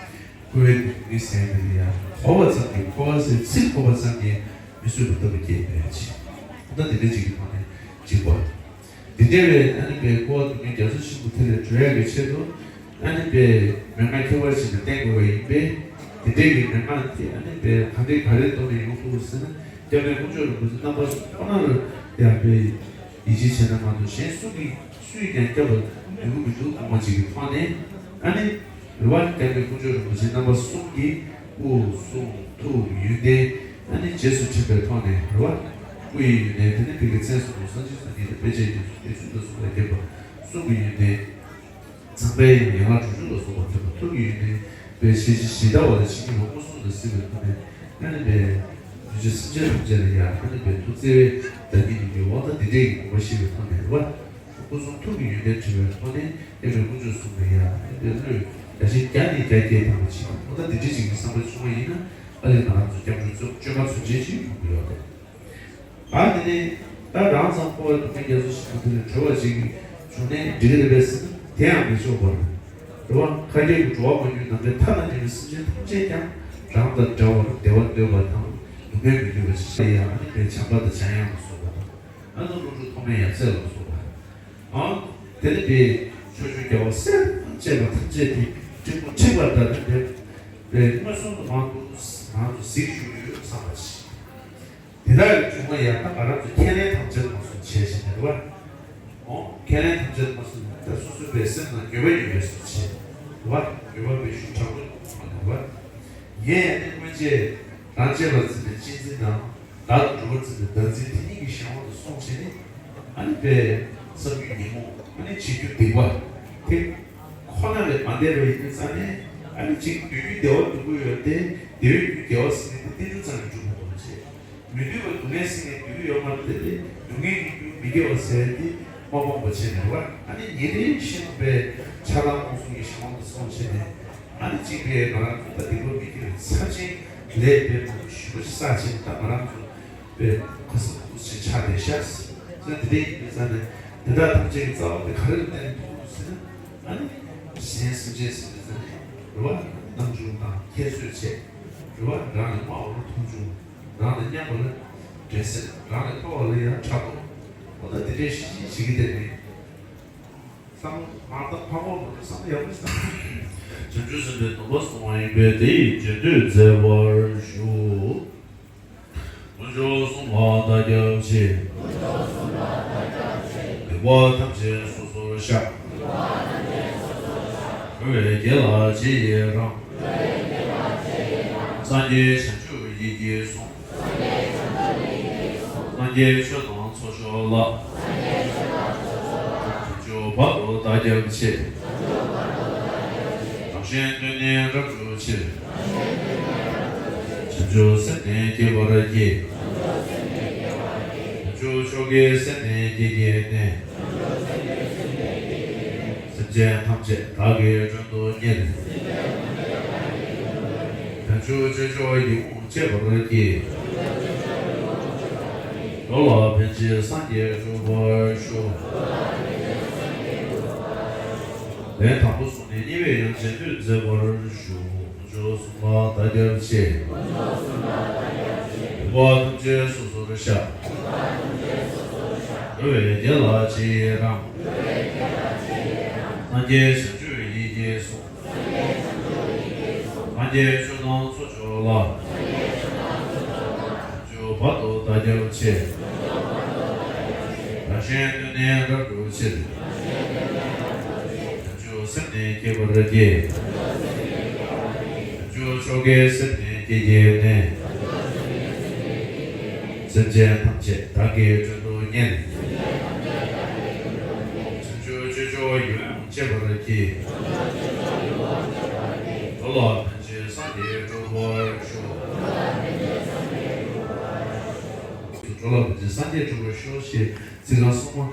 འཁོར་བའི་སྡུག་བསྔལ་ཟེར་ནས་ཡང་གོ་བ་ཙམ་གྱིས་འཁོར་བ་ཟེར་ཚིག་གོ་བ་ཙམ་གྱིས་མི་བཟོད་པ་ལྟ་བུ་སྐྱེས་པའི་ཕྱིར། ད་དེ་འདྲ་ཅིག་གི་ཐོག་ནས་གཅིག་པ། དེ་འདྲ་བའི་ཨ་ནི་པའི་འཁོར་བ་སྡུག་བསྔལ་རྒྱ་མཚོ་ཆེན་པོ་དེ་ལས་གྲོལ་ཡག་གི་ཆེད་དུ་ཨ་ནི་པའི་མན་ངག་ཁྱད་པར་ཅན་དུ་བསྟན་དགོས་པ་ཡིན་པས། དེ་འདྲའི་གི་མན་ངག་དེ་ཨ་ནི་པའི་ག་འདྲའི་ག་རེ་ཐོག་ནས་ཡོང་ཐུབ་ཟེར་ན། སྐྱབས་གནས་དཀོན་མཆོག་རིན་པོ་ཆེ་རྣམ་པ་གསུམ་ཁོ་ན་ལ་ཡང་པའི་ཡིད་ཆེས་བྱས་ན་མ་གཏོགས་གཞན་སུ་གིས་སུས་ཀྱང་སྐྱོབ་པར་འགྱུར་གྱི་མི་འདུག་གོང་མ་ཅིག་གི་ཐོག་ནས་ཨ་ནི། རེད་བ། སྐྱབས་གནས་དཀོན་མཆོག་རིན་པོ་ཆེ་རྣམ་པ་གསུམ་གྱི་སྐུ་གསུང་ཐུགས་ཡོན་ཏན་ཨ་ནི་རྗེས་སུ་དྲན་པའི་ཐོག་ནས་རེད་བ། སྐུ་ཡི་ཡོན་ཏན་དེ་ནི་བོད་ཀྱི་མཚན་སུ་སངས་རྒྱས་སངས་རྒྱས་དང་དཔེ་བྱད་ཀྱི་ཚུལ་དུ་གསུངས་པ་བརྒྱད་པ་གསུང་གི་ཡོན་ཏན། ཚངས་པའི་ཡན་ལག་དྲུག་ཅུ་ལ་སོགས་པ་ཐེག་པ་ཐུགས་ཀྱི་ཡོན་ཏན་པའི་ཤེས་བྱ་ཇི་ལྟ་བ་ལ་ཇི་སྙེད་པ་མངོན་སུམ་དུ་གཟིགས་པའི་ཐོག་ནས་ཨ་ནི་པའི་རྒྱུད་སེམས་ཅན་ཐམས་ཅད་ལ་ཡང་ཨ་ནི་པའི་ཐུགས་བརྩེ་བའི་བདག་ཉིད་ཀྱི་ཡུལ་བ་དང་འདི་འདྲའི་གི་དགོངས་པ་བཞེས་པའི་ཐོག་ནས་རེད་བ། སྐུ་གསུང་ཐུགས་ཀྱི་ཡོན་ཏན་དྲི་བའི་ཐོག་ནས་སྐྱབས་གནས་དཀོན་མཆོག་གསུམ་ལ་ཡང་ཨ་ནི་པའི་བློས་བརྒྱ་ཆེན་བརྒྱ་ནས་བརྒྱ་བསྐྱེད་ཐུབ་པ་ཅིག་དང་། ཨོ་ད་འདི་འདྲའི་ཅིག་གི་བསམ་པ་བྱུང་བ་ཡིན་ན་ཨ་ལས་ང་རང་ཚོ་སྐྱབས་འགྲོ་ཚོ་བཅོས་མ་ཚུན་ཆད་ཅིག་ཡོང་གི་ཡོད་རེད། ད་དེ་ནས་ད་རང་ཚང་འཁོར་བའི་སྡུག་བསྔལ་རྒྱ་མཚོ་ཆེན་པོ་དེ་ལས་གྲོལ་བ་ཅིག་བྱུང་ནས་འགྲིག་གི་རེད་པས་ཟེར་ན་དེ་ཡང་མི་ཆོག་པ་རེད། རེད་བ། མཁའ་ཁྱབ་ཀྱི་འགྲོ་བ་མ་གྱུར་ནམ་མཁའི་མཐའ་དང་མཉམ་པའི་སེམས་ཅན་ཐམས་ཅད་ཀྱང་རང་དང་འདྲ་བར་བདེ་བ་འདོད་པ་དང་སྡུག་བསྔལ་མི་འདོད་པ་ཞིག་ཡང་ཨ་ནི་པའི་བྱམས་པ་དང་བྱམས་དབྱངས་ལ་སོགས་པ་དང་། ཨ་ནི་ཀླུ་སྒྲུབ་ཐོགས་མེད་ཡབ་སྲས་ལ་སོགས་པ། ཨང་། དེ་ནི་པའི་ཕྱོགས་བཅུའི་རྒྱལ་བ་སྲས་དང་བཅས་པ་ཐམས་ཅད་ཀྱི་སྤྲིན་ཕུང་འཁྲིགས་པ་ལྟར་ཏེ་པའི་མངོན་སུམ་དུ་མང་དུ་མང་དུ་གཟིགས་བཞུགས་ཡོད་བསམ་པ་ཞིག་དེ་དག་གི་བྱུང་བ་ཡང་ད་ང་རང་ཚོ་ཁས་ལེན་ཐམས་ཅད་མ་སོང་བྱས་ཤིང་རེད་བ། ཨོ། ཁས་ལེན་ཐམས་ཅད་མ་སོང་ད་སོ་སོ་པའི་སེམས་ནང་འགྱོད་པ་ཡོད་པའི་སོ་བྱས་རེད་བ། འགྱོད་པ་པའི་ཤུགས་དྲག་པོ་མ་རེད་བ། ཡིན་ཡང་ནི་སྔོན་ཆད་རང་གཅེས་པར་འཛིན་པའི་གཅེས་འཛིན་དང་། བདག་ཏུ་གྲུབ་པར་འཛིན་པའི་བདག་འཛིན་དེ་གཉིས་ཀྱི་གཞན་དབང་དུ་སོང་བྱས་ནས། ཨ་ནི་པའི་བསམ་རྒྱུ་ཉོན་མོངས་ཨ་ནི་བྱེད་རྒྱུ་སྡིག་པ་དེ་ཁོ་ན་ལས་མ་འདས་པ་ཡིན་དུས་ཙང་ནས་ཨ་ནི་གཅིག་འདོད་རྒྱུ་བདེ་བ་སྡུག་པོ་ཡོད་དེ་བདེ་བའི་རྒྱུ་དགེ་བ་ཟེར་ནས་དེ་རྟེན་འབྲེལ་ཙམ་གྱིས་འགྲུབ་མ་གཏོགས་བྱས། མི་འདོད་པ་སྡུག་བསྔལ་ཟེར་ནས་འདོད་ཀྱི་ཡོད་མ་རེད་དེ་སྡུག་བསྔལ་གྱི་རྒྱུ་མི་དགེ་བ་ཟེར་ཏེ་མ་སྤངས་པ་བྱས་ནས་རེད་བ། ཨ་ནི་ཉིན་རེ་བཞིན་དུ་པའི་ཆགས་སྡང་རྨོངས་གསུམ་གྱི་གཞན་དབང་དུ་སོང་བྱས་ནས། ཨ་ནི་གཅིག་པའི་ང་རང་ཚོ་ད་སྡིག་པ་མི་དགེ་བའི་ཚབས་ཆེན་ལས་དཔེ་མང་པོ་ཞེ་པོ་ཅིག་བསགས་ཕྱིན་ད་ང་རང་ཚོ་དཔེ་ཁ་སང་ཁུ་སིམ་ཆགས་བསྡད་ཤག་ཟེར་དེ་འདྲ་ཡིན་པའི་ཙང་ནས་དེ་དག་ཐམས་ཅད་ཀྱི་རྩ་བ་དེ་ག་རེ་ལ་བརྟེན་ཐུབ་ཟེར་ན། ཨ་ནི་གཞན་སེམས་ཅན་ཟེར་བའི་ཙང་ནས་རེད་བ། སྣང་ཆུང་དང་ཁྱད་གསོད་བྱས་རེད་བ། རང་ལས་དམའ་བ་ལ་མཐོང་ཆུང་། རང་ལས་མཉམ་པ་ལ་འགྲན་སེམས། རང་ལས་མཐོ་བ་ལ་ཡང་ཕྲག་དོག་འོ་ད་དེ་འདྲའི་གཞི་བྱེད་ཀྱི་བསྡད་མེད། བསམ་བློ་མར་བཏང་ཕར་འོང་མ་གཏོགས་བསམ་བློ་ཡག་པོ་ཞིག་བཏང་། བྱང་ཆུབ་སེམས་དཔའི་སྡོམ་པ་བཟུང་བ་ཡིན་པས་དེ་ཡི་རྗེས་ཟློས་མཛད་པར་ཞུ། དཀོན་མཆོག་གསུམ་ལ་བདག་སྐྱབས་མཆི། སྡིག་པ་ཐམས་ཅད་སོ་སོར་བཤགས། འགྲོ་བའི་དགེ་ལ་རྗེས་ཡི་རང་། སངས་རྒྱས་བྱང་ཆུབ་ཡིད་ཀྱིས་བཟུང་། སངས་རྒྱས་ཆོས་དང་ཚོགས་མཆོག་ལ། བྱང་ཆུབ་བར་དུ་བདག་སྐྱབས་མཆི། རང་གཞན་དོན་ནི་རབ་བསྒྲུབ་ཕྱིར། བྱང་ཆུབ་སེམས་ནི་བསྐྱེད་པར་བགྱི། བྱང་ཆུབ་མཆོག་གི་སེམས་ནི་བསྐྱེད་བགྱིས་ནས། སེམས་ཅན་ཐམས་ཅད་བདག་གིས་མགྲོན་དུ་གཉེར། བྱང་ཆུབ་སྤྱོད་མཆོག་ཡིད་འོང་སྤྱད་པར་བགྱི། འགྲོ་ལ་ཕན་ཕྱིར་སངས་རྒྱས་འགྲུབ་པར་ཤོག་ལན་དང་པོ་བཟུང་ནས་གཉིས་པའི་ཡང་རྗེས་ཟློས་མཛད་པར་ཞུ། དཀོན་མཆོག་གསུམ་ལ་བདག་སྐྱབས་མཆི། སྡིག་པ་ཐམས་ཅད་སོ་སོར་བཤགས། འགྲོ་བའི་དགེ་ལ་རྗེས་ཡི་རང་། སངས་རྒྱས་བྱང་ཆུབ་ཡིད་ཀྱིས་བཟུང་། སངས་རྒྱས་ཆོས་དང་ཚོགས་མཆོག་ལ། བྱང་ཆུབ་བར་དུ་བདག་སྐྱབས་མཆི། རང་གཞན་དོན་ནི་རབ་བསྒྲུབ་ཕྱིར། བྱང་ཆུབ་སེམས་ནི་བསྐྱེད་པར་བགྱི། བྱང་ཆུབ་མཆོག་གི་སེམས་ནི་བསྐྱེད་བགྱིས་ནས། སེམས་ཅན་ཐམས་ཅད་བདག་གིས་མགྲོན་དུ་གཉེར། བྱང་ཆུབ་སྤྱོད་མཆོག་ཡིད་འོང་སྤྱད་པར་བགྱི། འགྲོ་ལ་ཕན་ཕྱིར་སངས་རྒྱས་འགྲུབ་པར་ཤོག་འགྲོ་ལ་ཕན་ཕྱིར་སངས་རྒྱས་འགྲུབ་པར་ཤོག་ཞེས་ཚིག་རྐང་གསུམ་མ།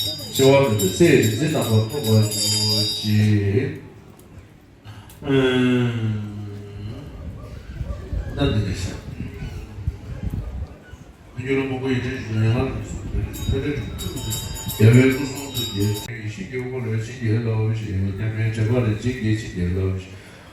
འཆི་བ་མེད་པའི་སའི་རིག་འཛིན་རྣམ་པར་རྟོག་པར་གྱུར་ཅིག་ཨ་ནི་འདི་ནས་ཤར། མི་འགྱུར་བ་མང་པོ་ཡིད་བརྟན་ཞིང་ཡང་ལ་ལུས་སུ་འདུག་རྒྱལ་བའི་སྐུ་གསུང་ཐུགས་ཀྱི་ཡེ་ཤེས་ཀྱི་དབུ་ལ་བྱིན་གྱིས་རློབས་ཤིག་སྙམ་པའི་དྲན་པ་ལ་བྱིན་གྱིས་བྱིན་གྱིས་རློབས་ཤིག་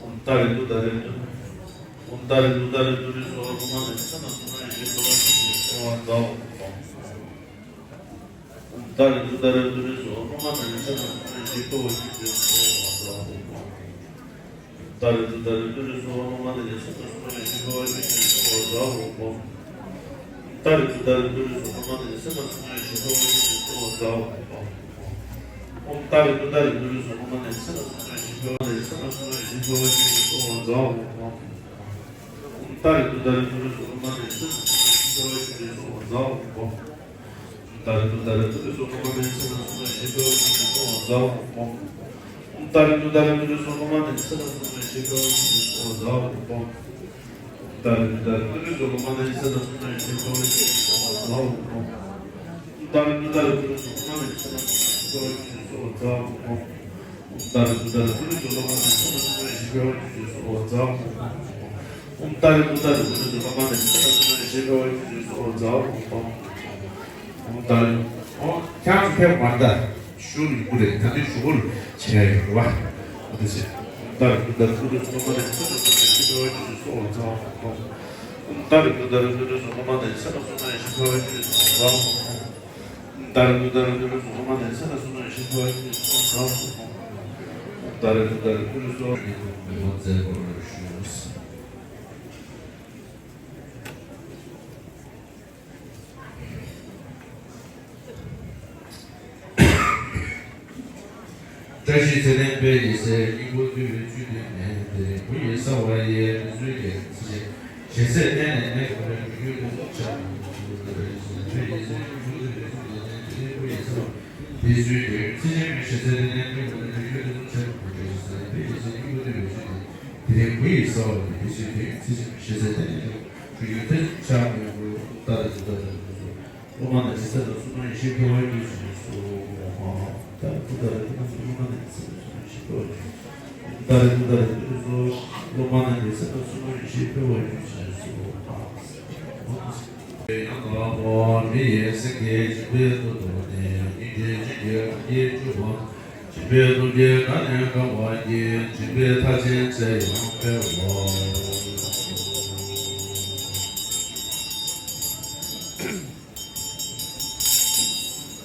ཨོཾ་ཏཱ་རེ་ཏུཏྟཱ་རེ་ཏུ། ཨོཾ་ཏཱ་རེ་ཏུཏྟཱ་རེ་ཏུ་རེ་སྭཱ་ཧཱ། སློབ་མ་དང་ཡན་ཆད་ལ་གསུང་གནང་ཡེ་ཤེས་འཕེལ་བར་བྱིན་གྱིས་གསོལ་བ་མཛད་པ། ཨོཾ་ཏཱ་རེ་ཏུཏྟཱ་རེ་ཏུ་རེ་སྭཱ་ཧཱ། སློབ་མ་དང་ཡན་ཆད་ལ་གསུང་གནང་ཡེ་ཤེས་འཕེལ་བར་བྱིན་གྱིས་གསོལ་བ་མཛད་པ། ཏཱ་རེ་ཏུཏྟཱ་རེ་ཏུ་རེ་སྭཱ་ཧཱ། སློབ་མ་དང་ཡན་ཆད་ལ་གསུང་གནང་ཡེ་ཤེས་འཕེལ་བར་བྱིན་གྱིས་གསོལ་བ་མཛད་པ། ཏཱ་རེ་ཏུཏྟཱ་རེ་ཏུ་རེ་སྭཱ་ཧཱ། སློབ་མ་དང་ཡན་ཆད་ལ་གསུང་གནང་ཡེ་ཤེས་འཕེལ་བར་བྱིན་གྱིས་གསོལ་བ་མཛད་པ། ཨོཾ་ཏཱ་རེ་ཏུཏྟཱ་རེ་ཏུ་རེ་སྭཱ་ཧཱ། སློབ་མ་དང་ཡན་ཆད་ལ་གསུང་གནང་ཡེ་ཤེས་འཕེལ་བར་བྱིན་གྱིས་གསོལ་བ་མཛད་པ། ཏཱ་རེ་ཏུཏྟཱ་རེ་ཏུ་རེ་སྭཱ་ཧཱ། སློབ་མ་དང་ཡན་ཆད་ལ་གསུང་གནང་ཡེ་ཤེས་འཕེལ་བར་བྱིན་གྱིས་གསོལ་བ་མཛད་པ། ཏཱ་རེ་ཏུཏྟཱ་རེ་ཏུ་རེ་སྭཱ་ཧཱ། སློབ་མ་དང་ཡན་ཆད་ལ་གསུང་གནང་ཡེ་ཤེས་འཕེལ་བར་བྱིན་གྱིས་གསོལ་བ་མཛད་པ། ཏཱ་རེ་ཏུཏྟཱ་རེ་ཏུ་རེ་སྭཱ་ཧཱ། སློབ་མ་དང་ཡན་ཆད་ལ་གསུང་གནང་ཡེ་ཤེས་འཕེལ་བར་བྱིན་གྱིས་གསོལ་བ་མཛད་པ། ཏཱ་རེ་ཏུཏྟཱ་རེ་ཏུ་རེ་སྭཱ་ཧཱ། སློབ་མ་དང་ཡན་ཆད་ལ་གསུང་གནང་ཡེ་ཤེས་འཕེལ་བར་བྱིན་གྱིས་གསོལ་བ་མཛད་པ། ཏཱ་རེ་ཏུཏྟཱ་རེ་ཏུ་རེ་སྭཱ་ཧཱ། སློབ་མ་དང་ཡན་ཆད་ལ་གསུང་གནང་ཡེ་ཤེས་འཕེལ་བར་བྱིན་གྱིས་གསོལ་བ་མཛད་པ། ཏཱ་རེ་ཏུཏྟཱ་རེ་ཏུ་རེ་སྭཱ་ཧཱ། སློབ་མ་དང་ཡན་ཆད་ལ་གསུང་གནང་ཡེ་ཤེས་འཕེལ་བར་བྱིན་གྱིས་གསོལ་བ་མཛད་པ། ཏཱ་རེ་ཏུཏྟཱ་རེ་ཏུ་རེ་སྭཱ་ཧཱ། སློབ་མ་དང་ཡན་ཆད་ལ་གསུང་གནང་ཡེ་ཤེས་འཕེལ་བར་བྱིན་གྱིས་གསོལ་བ་མཛད་པ། ཏཱ་རེ། ཨོ། ཁྱེད་རང་ཚོ་ཕེབས་མ་ད་ཞུ་ཡོང་གི་རེད། ད་ནི་ཞུ་སྒོ་བྱས་ཡོད་རེད་བ། ཨོ་དེ་བྱས། ཏཱ་རེ་ཏུཏྟཱ་རེ་ཏུ་རེ་སྭཱ་ཧཱ། སློབ་མ་དང་ཡན་ཆད་ལ་གསུང་གནང་ཡེ་ཤེས་འཕེལ་བར་བྱིན་གྱིས་གསོལ་བ་མཛད་པ། ཏཱ་རེ་ཏུཏྟཱ་རེ་ཏུ་རེ་སྭཱ་ཧཱ། སློབ་མ་དང་ཡན་ཆད་ལ་གསུང་གནང་ཡེ་ཤེས་འཕེལ་བར་བྱིན་གྱིས་གསོལ་བ་མཛད་པ། ཏཱ་རེ་ཏུཏྟཱ་རེ་ཏུ་རེ་སྭཱ་ཧཱ། སློབ་མ་དང་ཡན་ཆད་ལ་གསུང་གནང་ཡེ་ཤེས་འཕེལ་བར་བྱིན་གྱིས་གསོལ་བ་མཛད་པ། ཏཱ་རེ་ཏུཏྟཱ་རེ་ཏུ་རེ་སྭཱ་ཧཱ། མཛད་པར་ཞུ། བཀྲ་ཤིས་ཚེ་བརྟན་དཔལ་གྱི་སྲས། སྙིང་པོ་འདུས་པའི་བཅུད་བསྡུས་ནས། དེ་རིང་བུ་ཡི་གསང་བ་ཡི། བདུད་རྩི་རྒྱལ་ཚིག་ཅན། ཞལ་ཟས་གནས་ནས་གནས་གྱུར་པའི། འགྲོ་རྒྱུའི་དོན་དུ་ཕྱག་དཔལ་གྱི་སྲས། སྙིང་པོ་འདུས་པའི་བཅུད་བསྡུས་ནས། དེ་རིང་བུ་ཡི་གསང་བ་ཡི། བདུད་རྩི་རྒྱལ་ཚིག་ཅན་མའི་ཞལ་ཟས་གནས་ནས་གནས་གྱུར་པའི། འགྲོ་རྒྱུའི་དོན་དུ་ཕྱག་དཔལ་གྱི་སྲས། དེ་རིང་བུ་ཡི་གསང་བ་ཡི། བདུད་རྩི་རྒྱལ་ཚིག་ཅན་མའི་ཞལ་ཟས་གནས་ནས་གནས་གྱུར། འགྲོ་རྒྱུའི་དོན་དུ་ཕྱག་དཔལ་གྱི་སྲས། སྙིང་པོ་འདུས་པའི་བཅུད་བསྡུས་ནས། དེ་རིང་བུ་ཡི་གསང་བ་ཡི། བདུད་རྩི་རྒྱལ་ཚིག་ཅན་མའི་ཞལ་ཟས་གནས་ནས་གནས་གྱུར། འགྲོ་རྒྱུའི་དོན་དུ་ཕྱག་དཔལ་གྱི་སྲས། སློབ་མ་དང་ཡན་ཆད་ལ་གསུང་གནང་ཡེ་ཤེས་འཕེལ་བར་གྱུར་ཅིག་གསོལ་ལོ། ཏཱ་རེ་ཏུཏྟཱ་རེ་ཏུ་རེ་སྭཱ་ཧཱ། སློབ་མ་དང་ཡན་ཆད་ལ་གསུང་གནང་ཡེ་ཤེས་འཕེལ་བར་གྱུར་ཅིག། ཏཱ་རེ་ཏུཏྟཱ་རེ་ཏུ་རེ་སྭཱ་ཧཱ། སློབ་མ་དང་ཡན་ཆད་ལ་གསུང་གནང་ཡེ་ཤེས་འཕེལ་བར་གྱུར་ཅིག་གསོལ་ལོ། ཡང་དག་པར་མི་ཡི་སེང་གེ་འཇིགས་པའི་མཐུ་སྟོབས་ནི། སྙིང་རྗེ་ཆེན་པོས་གང་གིས་བསྒྲུབས་པ། འཇིགས་པའི་གཏོར་གྱིས་བདག་ནི་དགའ་བར་བགྱི། འཇིགས་པའི་མཐའ་ཅན་ཚེ་ཡང་འཕེལ་བར།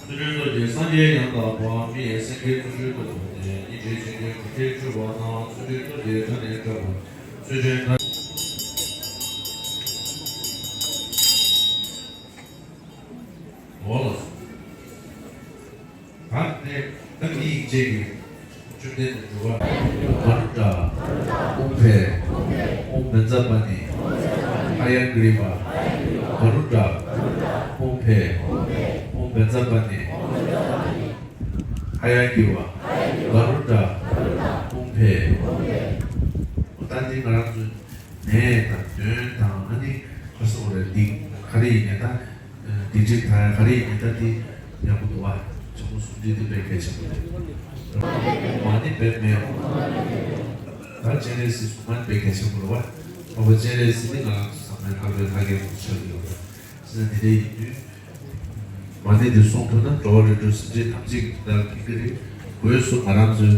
བརྩོན་འགྲུས་སྟོབས་ཀྱིས་སངས་རྒྱས་ཡང་དག་པ། མི་ཡི་སེང་གེ་བརྩོན་འགྲུས་མཐུ་སྟོབས་ནི། སྙིང་རྗེ་ཆེན་པོས་གང་གིས་བསྒྲུབས་པ་དང་། བརྩོན་འགྲུས་སྟོབས་ཀྱིས་བདག་ནི་དགའ་བར། བརྩོན་འགྲུས་མཐའ། འོ་ལགས་སོ། ད་ནི་ད་མི་ཡིན་ཅེས་ཀྱི་བཅོམ་ལྡན་འདས་འགྲོ་བ་ག་རུ་ཏྲ། ཨོཾ་ཕཊ། ཨོཾ་བཛྲ་པཱ་ཎི། ཨཱརྱ་གྲཱི་པ། ག་རུ་ཏྲ། ཨོཾ་ཕཊ། ཨོཾ་བཛྲ་པཱ་ཎི། ཨ་ཡ་གི་བ། ག་རུ་ཏྲ། ཀུམ་བེ། ད་འདི་ང་རང་ཚོ་ནས་དང་དོན་དང་ཨ་ནི་ཁ་སོག་རེ་འདི་ག་རེ་ཡིན་ནས་ད། འདི་འདྲའི་ད་ག་རེ་ཡིན་ནས་ད་འདི་ཡག་པོ་འདུག་བ། ཆུ་མོ་སུམ་འདི་འདི་དཔེ་གལ་ཆེན་པོ་རེད། མ་ནི་དཔེ་མེད། ད་སྤྱན་རས་གཟིགས་གཟུངས་སྔགས་དཔེ་གལ་ཆེན་པོ་རེད་བ། ཨོ་བ་སྤྱན་རས་གཟིགས་ནི་ང་རང་ཚོ་ཚང་མའི་ལྷག་པའི་ལྷ་སྐལ་དུ་ཆགས་ཀྱི་ཡོད་རེད། ཟེར་ན་དེ་འདྲ་ཡིན་དུས། མ་ཎི་འདི་གསུང་ཐུབ་ན་འགྲོ་བ་རིགས་དྲུག་སེམས་ཅན་ཐམས་ཅད་ཀྱི་དོན་དག་ཕན་གྱི་རེད། སྒོས་སུ་ང་རང་ཚོའི་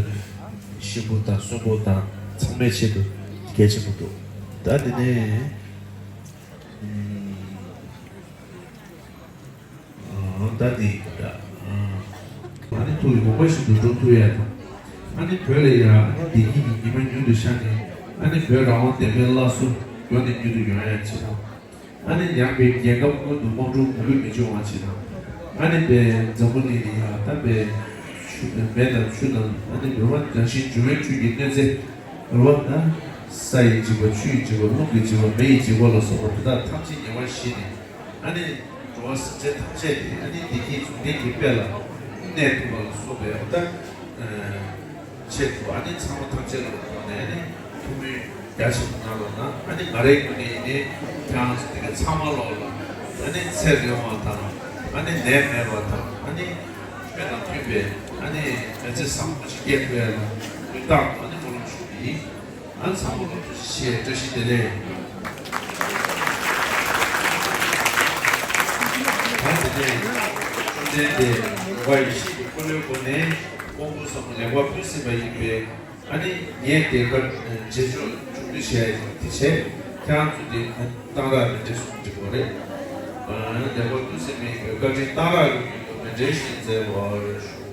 གཤིན་པོ་དང་གསོན་པོ་དང་ཚང་མའི་ཆེད་དུ་གལ་ཆེན་པོ་འདུག་ད་དེ་ནས་ད་འདི་ད་ཨ་ནི་ཐུགས་ཡོང་བ་ཞིག་ཏུ་འགྲོ་ཐུབ་ཡ་དང་། ཨ་ནི་བོད་ལ་ཡ་ཨ་ནི་བདེ་སྐྱིད་ཀྱི་ཉི་མ་མྱུར་དུ་ཤར་ནས་ཨ་ནི་བོད་རང་དབང་བདེན་པའི་བླ་སྲོག་མགྱོགས་ནས་མྱུར་དུ་ཡོང་ཡ་ཆེད་དང་། ཨ་ནི་ཡང་པའི་རྒྱལ་ཁབ་ཀུན་ཏུ་དམག་འཁྲུག་མུ་གེ་མི་འབྱུང་བ་ཆེད་དང་། ཨ་ནི་པའི་འཛམ་བུ་གླིང་འདི་ཡང་ད་པའི་ཆུ་མེ་དང་ཆུ་དང་ཨ་ནི་རི་བ་རང་བཞིན་འབྱུང་བའི་ཆུ་ཡི་གནོད་འཚེ་རི་བ་དང་ས་ཡི་འཇིགས་པ་ཆུ་ཡི་འཇིགས་པ་རླུང་གི་འཇིགས་པ་མེ་ཡི་འཇིགས་པ་ལ་སོགས་པ་དེ་དག་ཐམས་ཅད་ཉེ་བར་ཞི་ནས་ཨ་ནི་འགྲོ་བ་སེམས་ཅན་ཐམས་ཅད་དེ་ཨ་ནི་བདེ་སྐྱིད་འབྱུང་ལྡན་གྱི་དཔལ་ལ་གནས་ཐུབ་པ་ལ་སོགས་པའི་ཨ་ད། ཆེད་དུ་ཨ་ནི་ཚང་མ་ཐམས་ཅད་ལ་དགོངས་ནས་ཨ་ནི་ཐུགས་སྨོན་རྒྱ་ཆེན་པོ་གནང་རོགས་གནང་། ཨ་ནི་ང་རའི་ངོས་ནས་ཡིན་ནའི་ཁྱེད་རང་ཚོ་དེ་ག་ཚང་མ་ལོག་ལ་ཨ་ནི་ཚེ་རིང་བ་དང་ཨ་ནི་ནད་མེད་པ་དང་ཨ་ནི་ཆོས་དང་མཐུན་པའི་ཨ་ནི་མི་ཚེ་བཟང་པོ་ཞིག་སྐྱེལ་ཐུབ་ཡ་ལ་ཀུན་བཏང་དུ་ཨ་ནི་སྨོན་ལམ་ཞུ་གི་ཡིན། ཨ་ཚང་མ་ལོག་ཐུགས་རྗེ་ཆེ། བཀྲ་ཤིས་བདེ་ལེགས། ད་དེ་ནས་བཅོམ་ལྡན་འདས་རྫོགས་པ་ཡེ་ཤེས་ཀྱི་འཁོར་ལོའི་སྒོ་ནས་དབང་པོ་གསུམ་ལེགས་པར་ཕུལ་ཟིན་པ་ཡིན་པས། ཨ་ནི་ངས་དེ་གར་རྗེས་ཕྱོགས་མཇུག་བསྡུ་བྱས་ཡོད་དེ་བྱས་ཁྱེད་རང་ཚོ་དེ་གཏང་རག་མཎྜལ་གསུང་འགྲིག་པ་རེད། ཨ་ནི་ལེགས་པར་ཕུལ་ཟིན་པའི་བཀའ་དྲིན་གཏང་རག་གི་མདུན་དུ་མཎྜལ་ཞིག་མཛད་པར་ཞུ།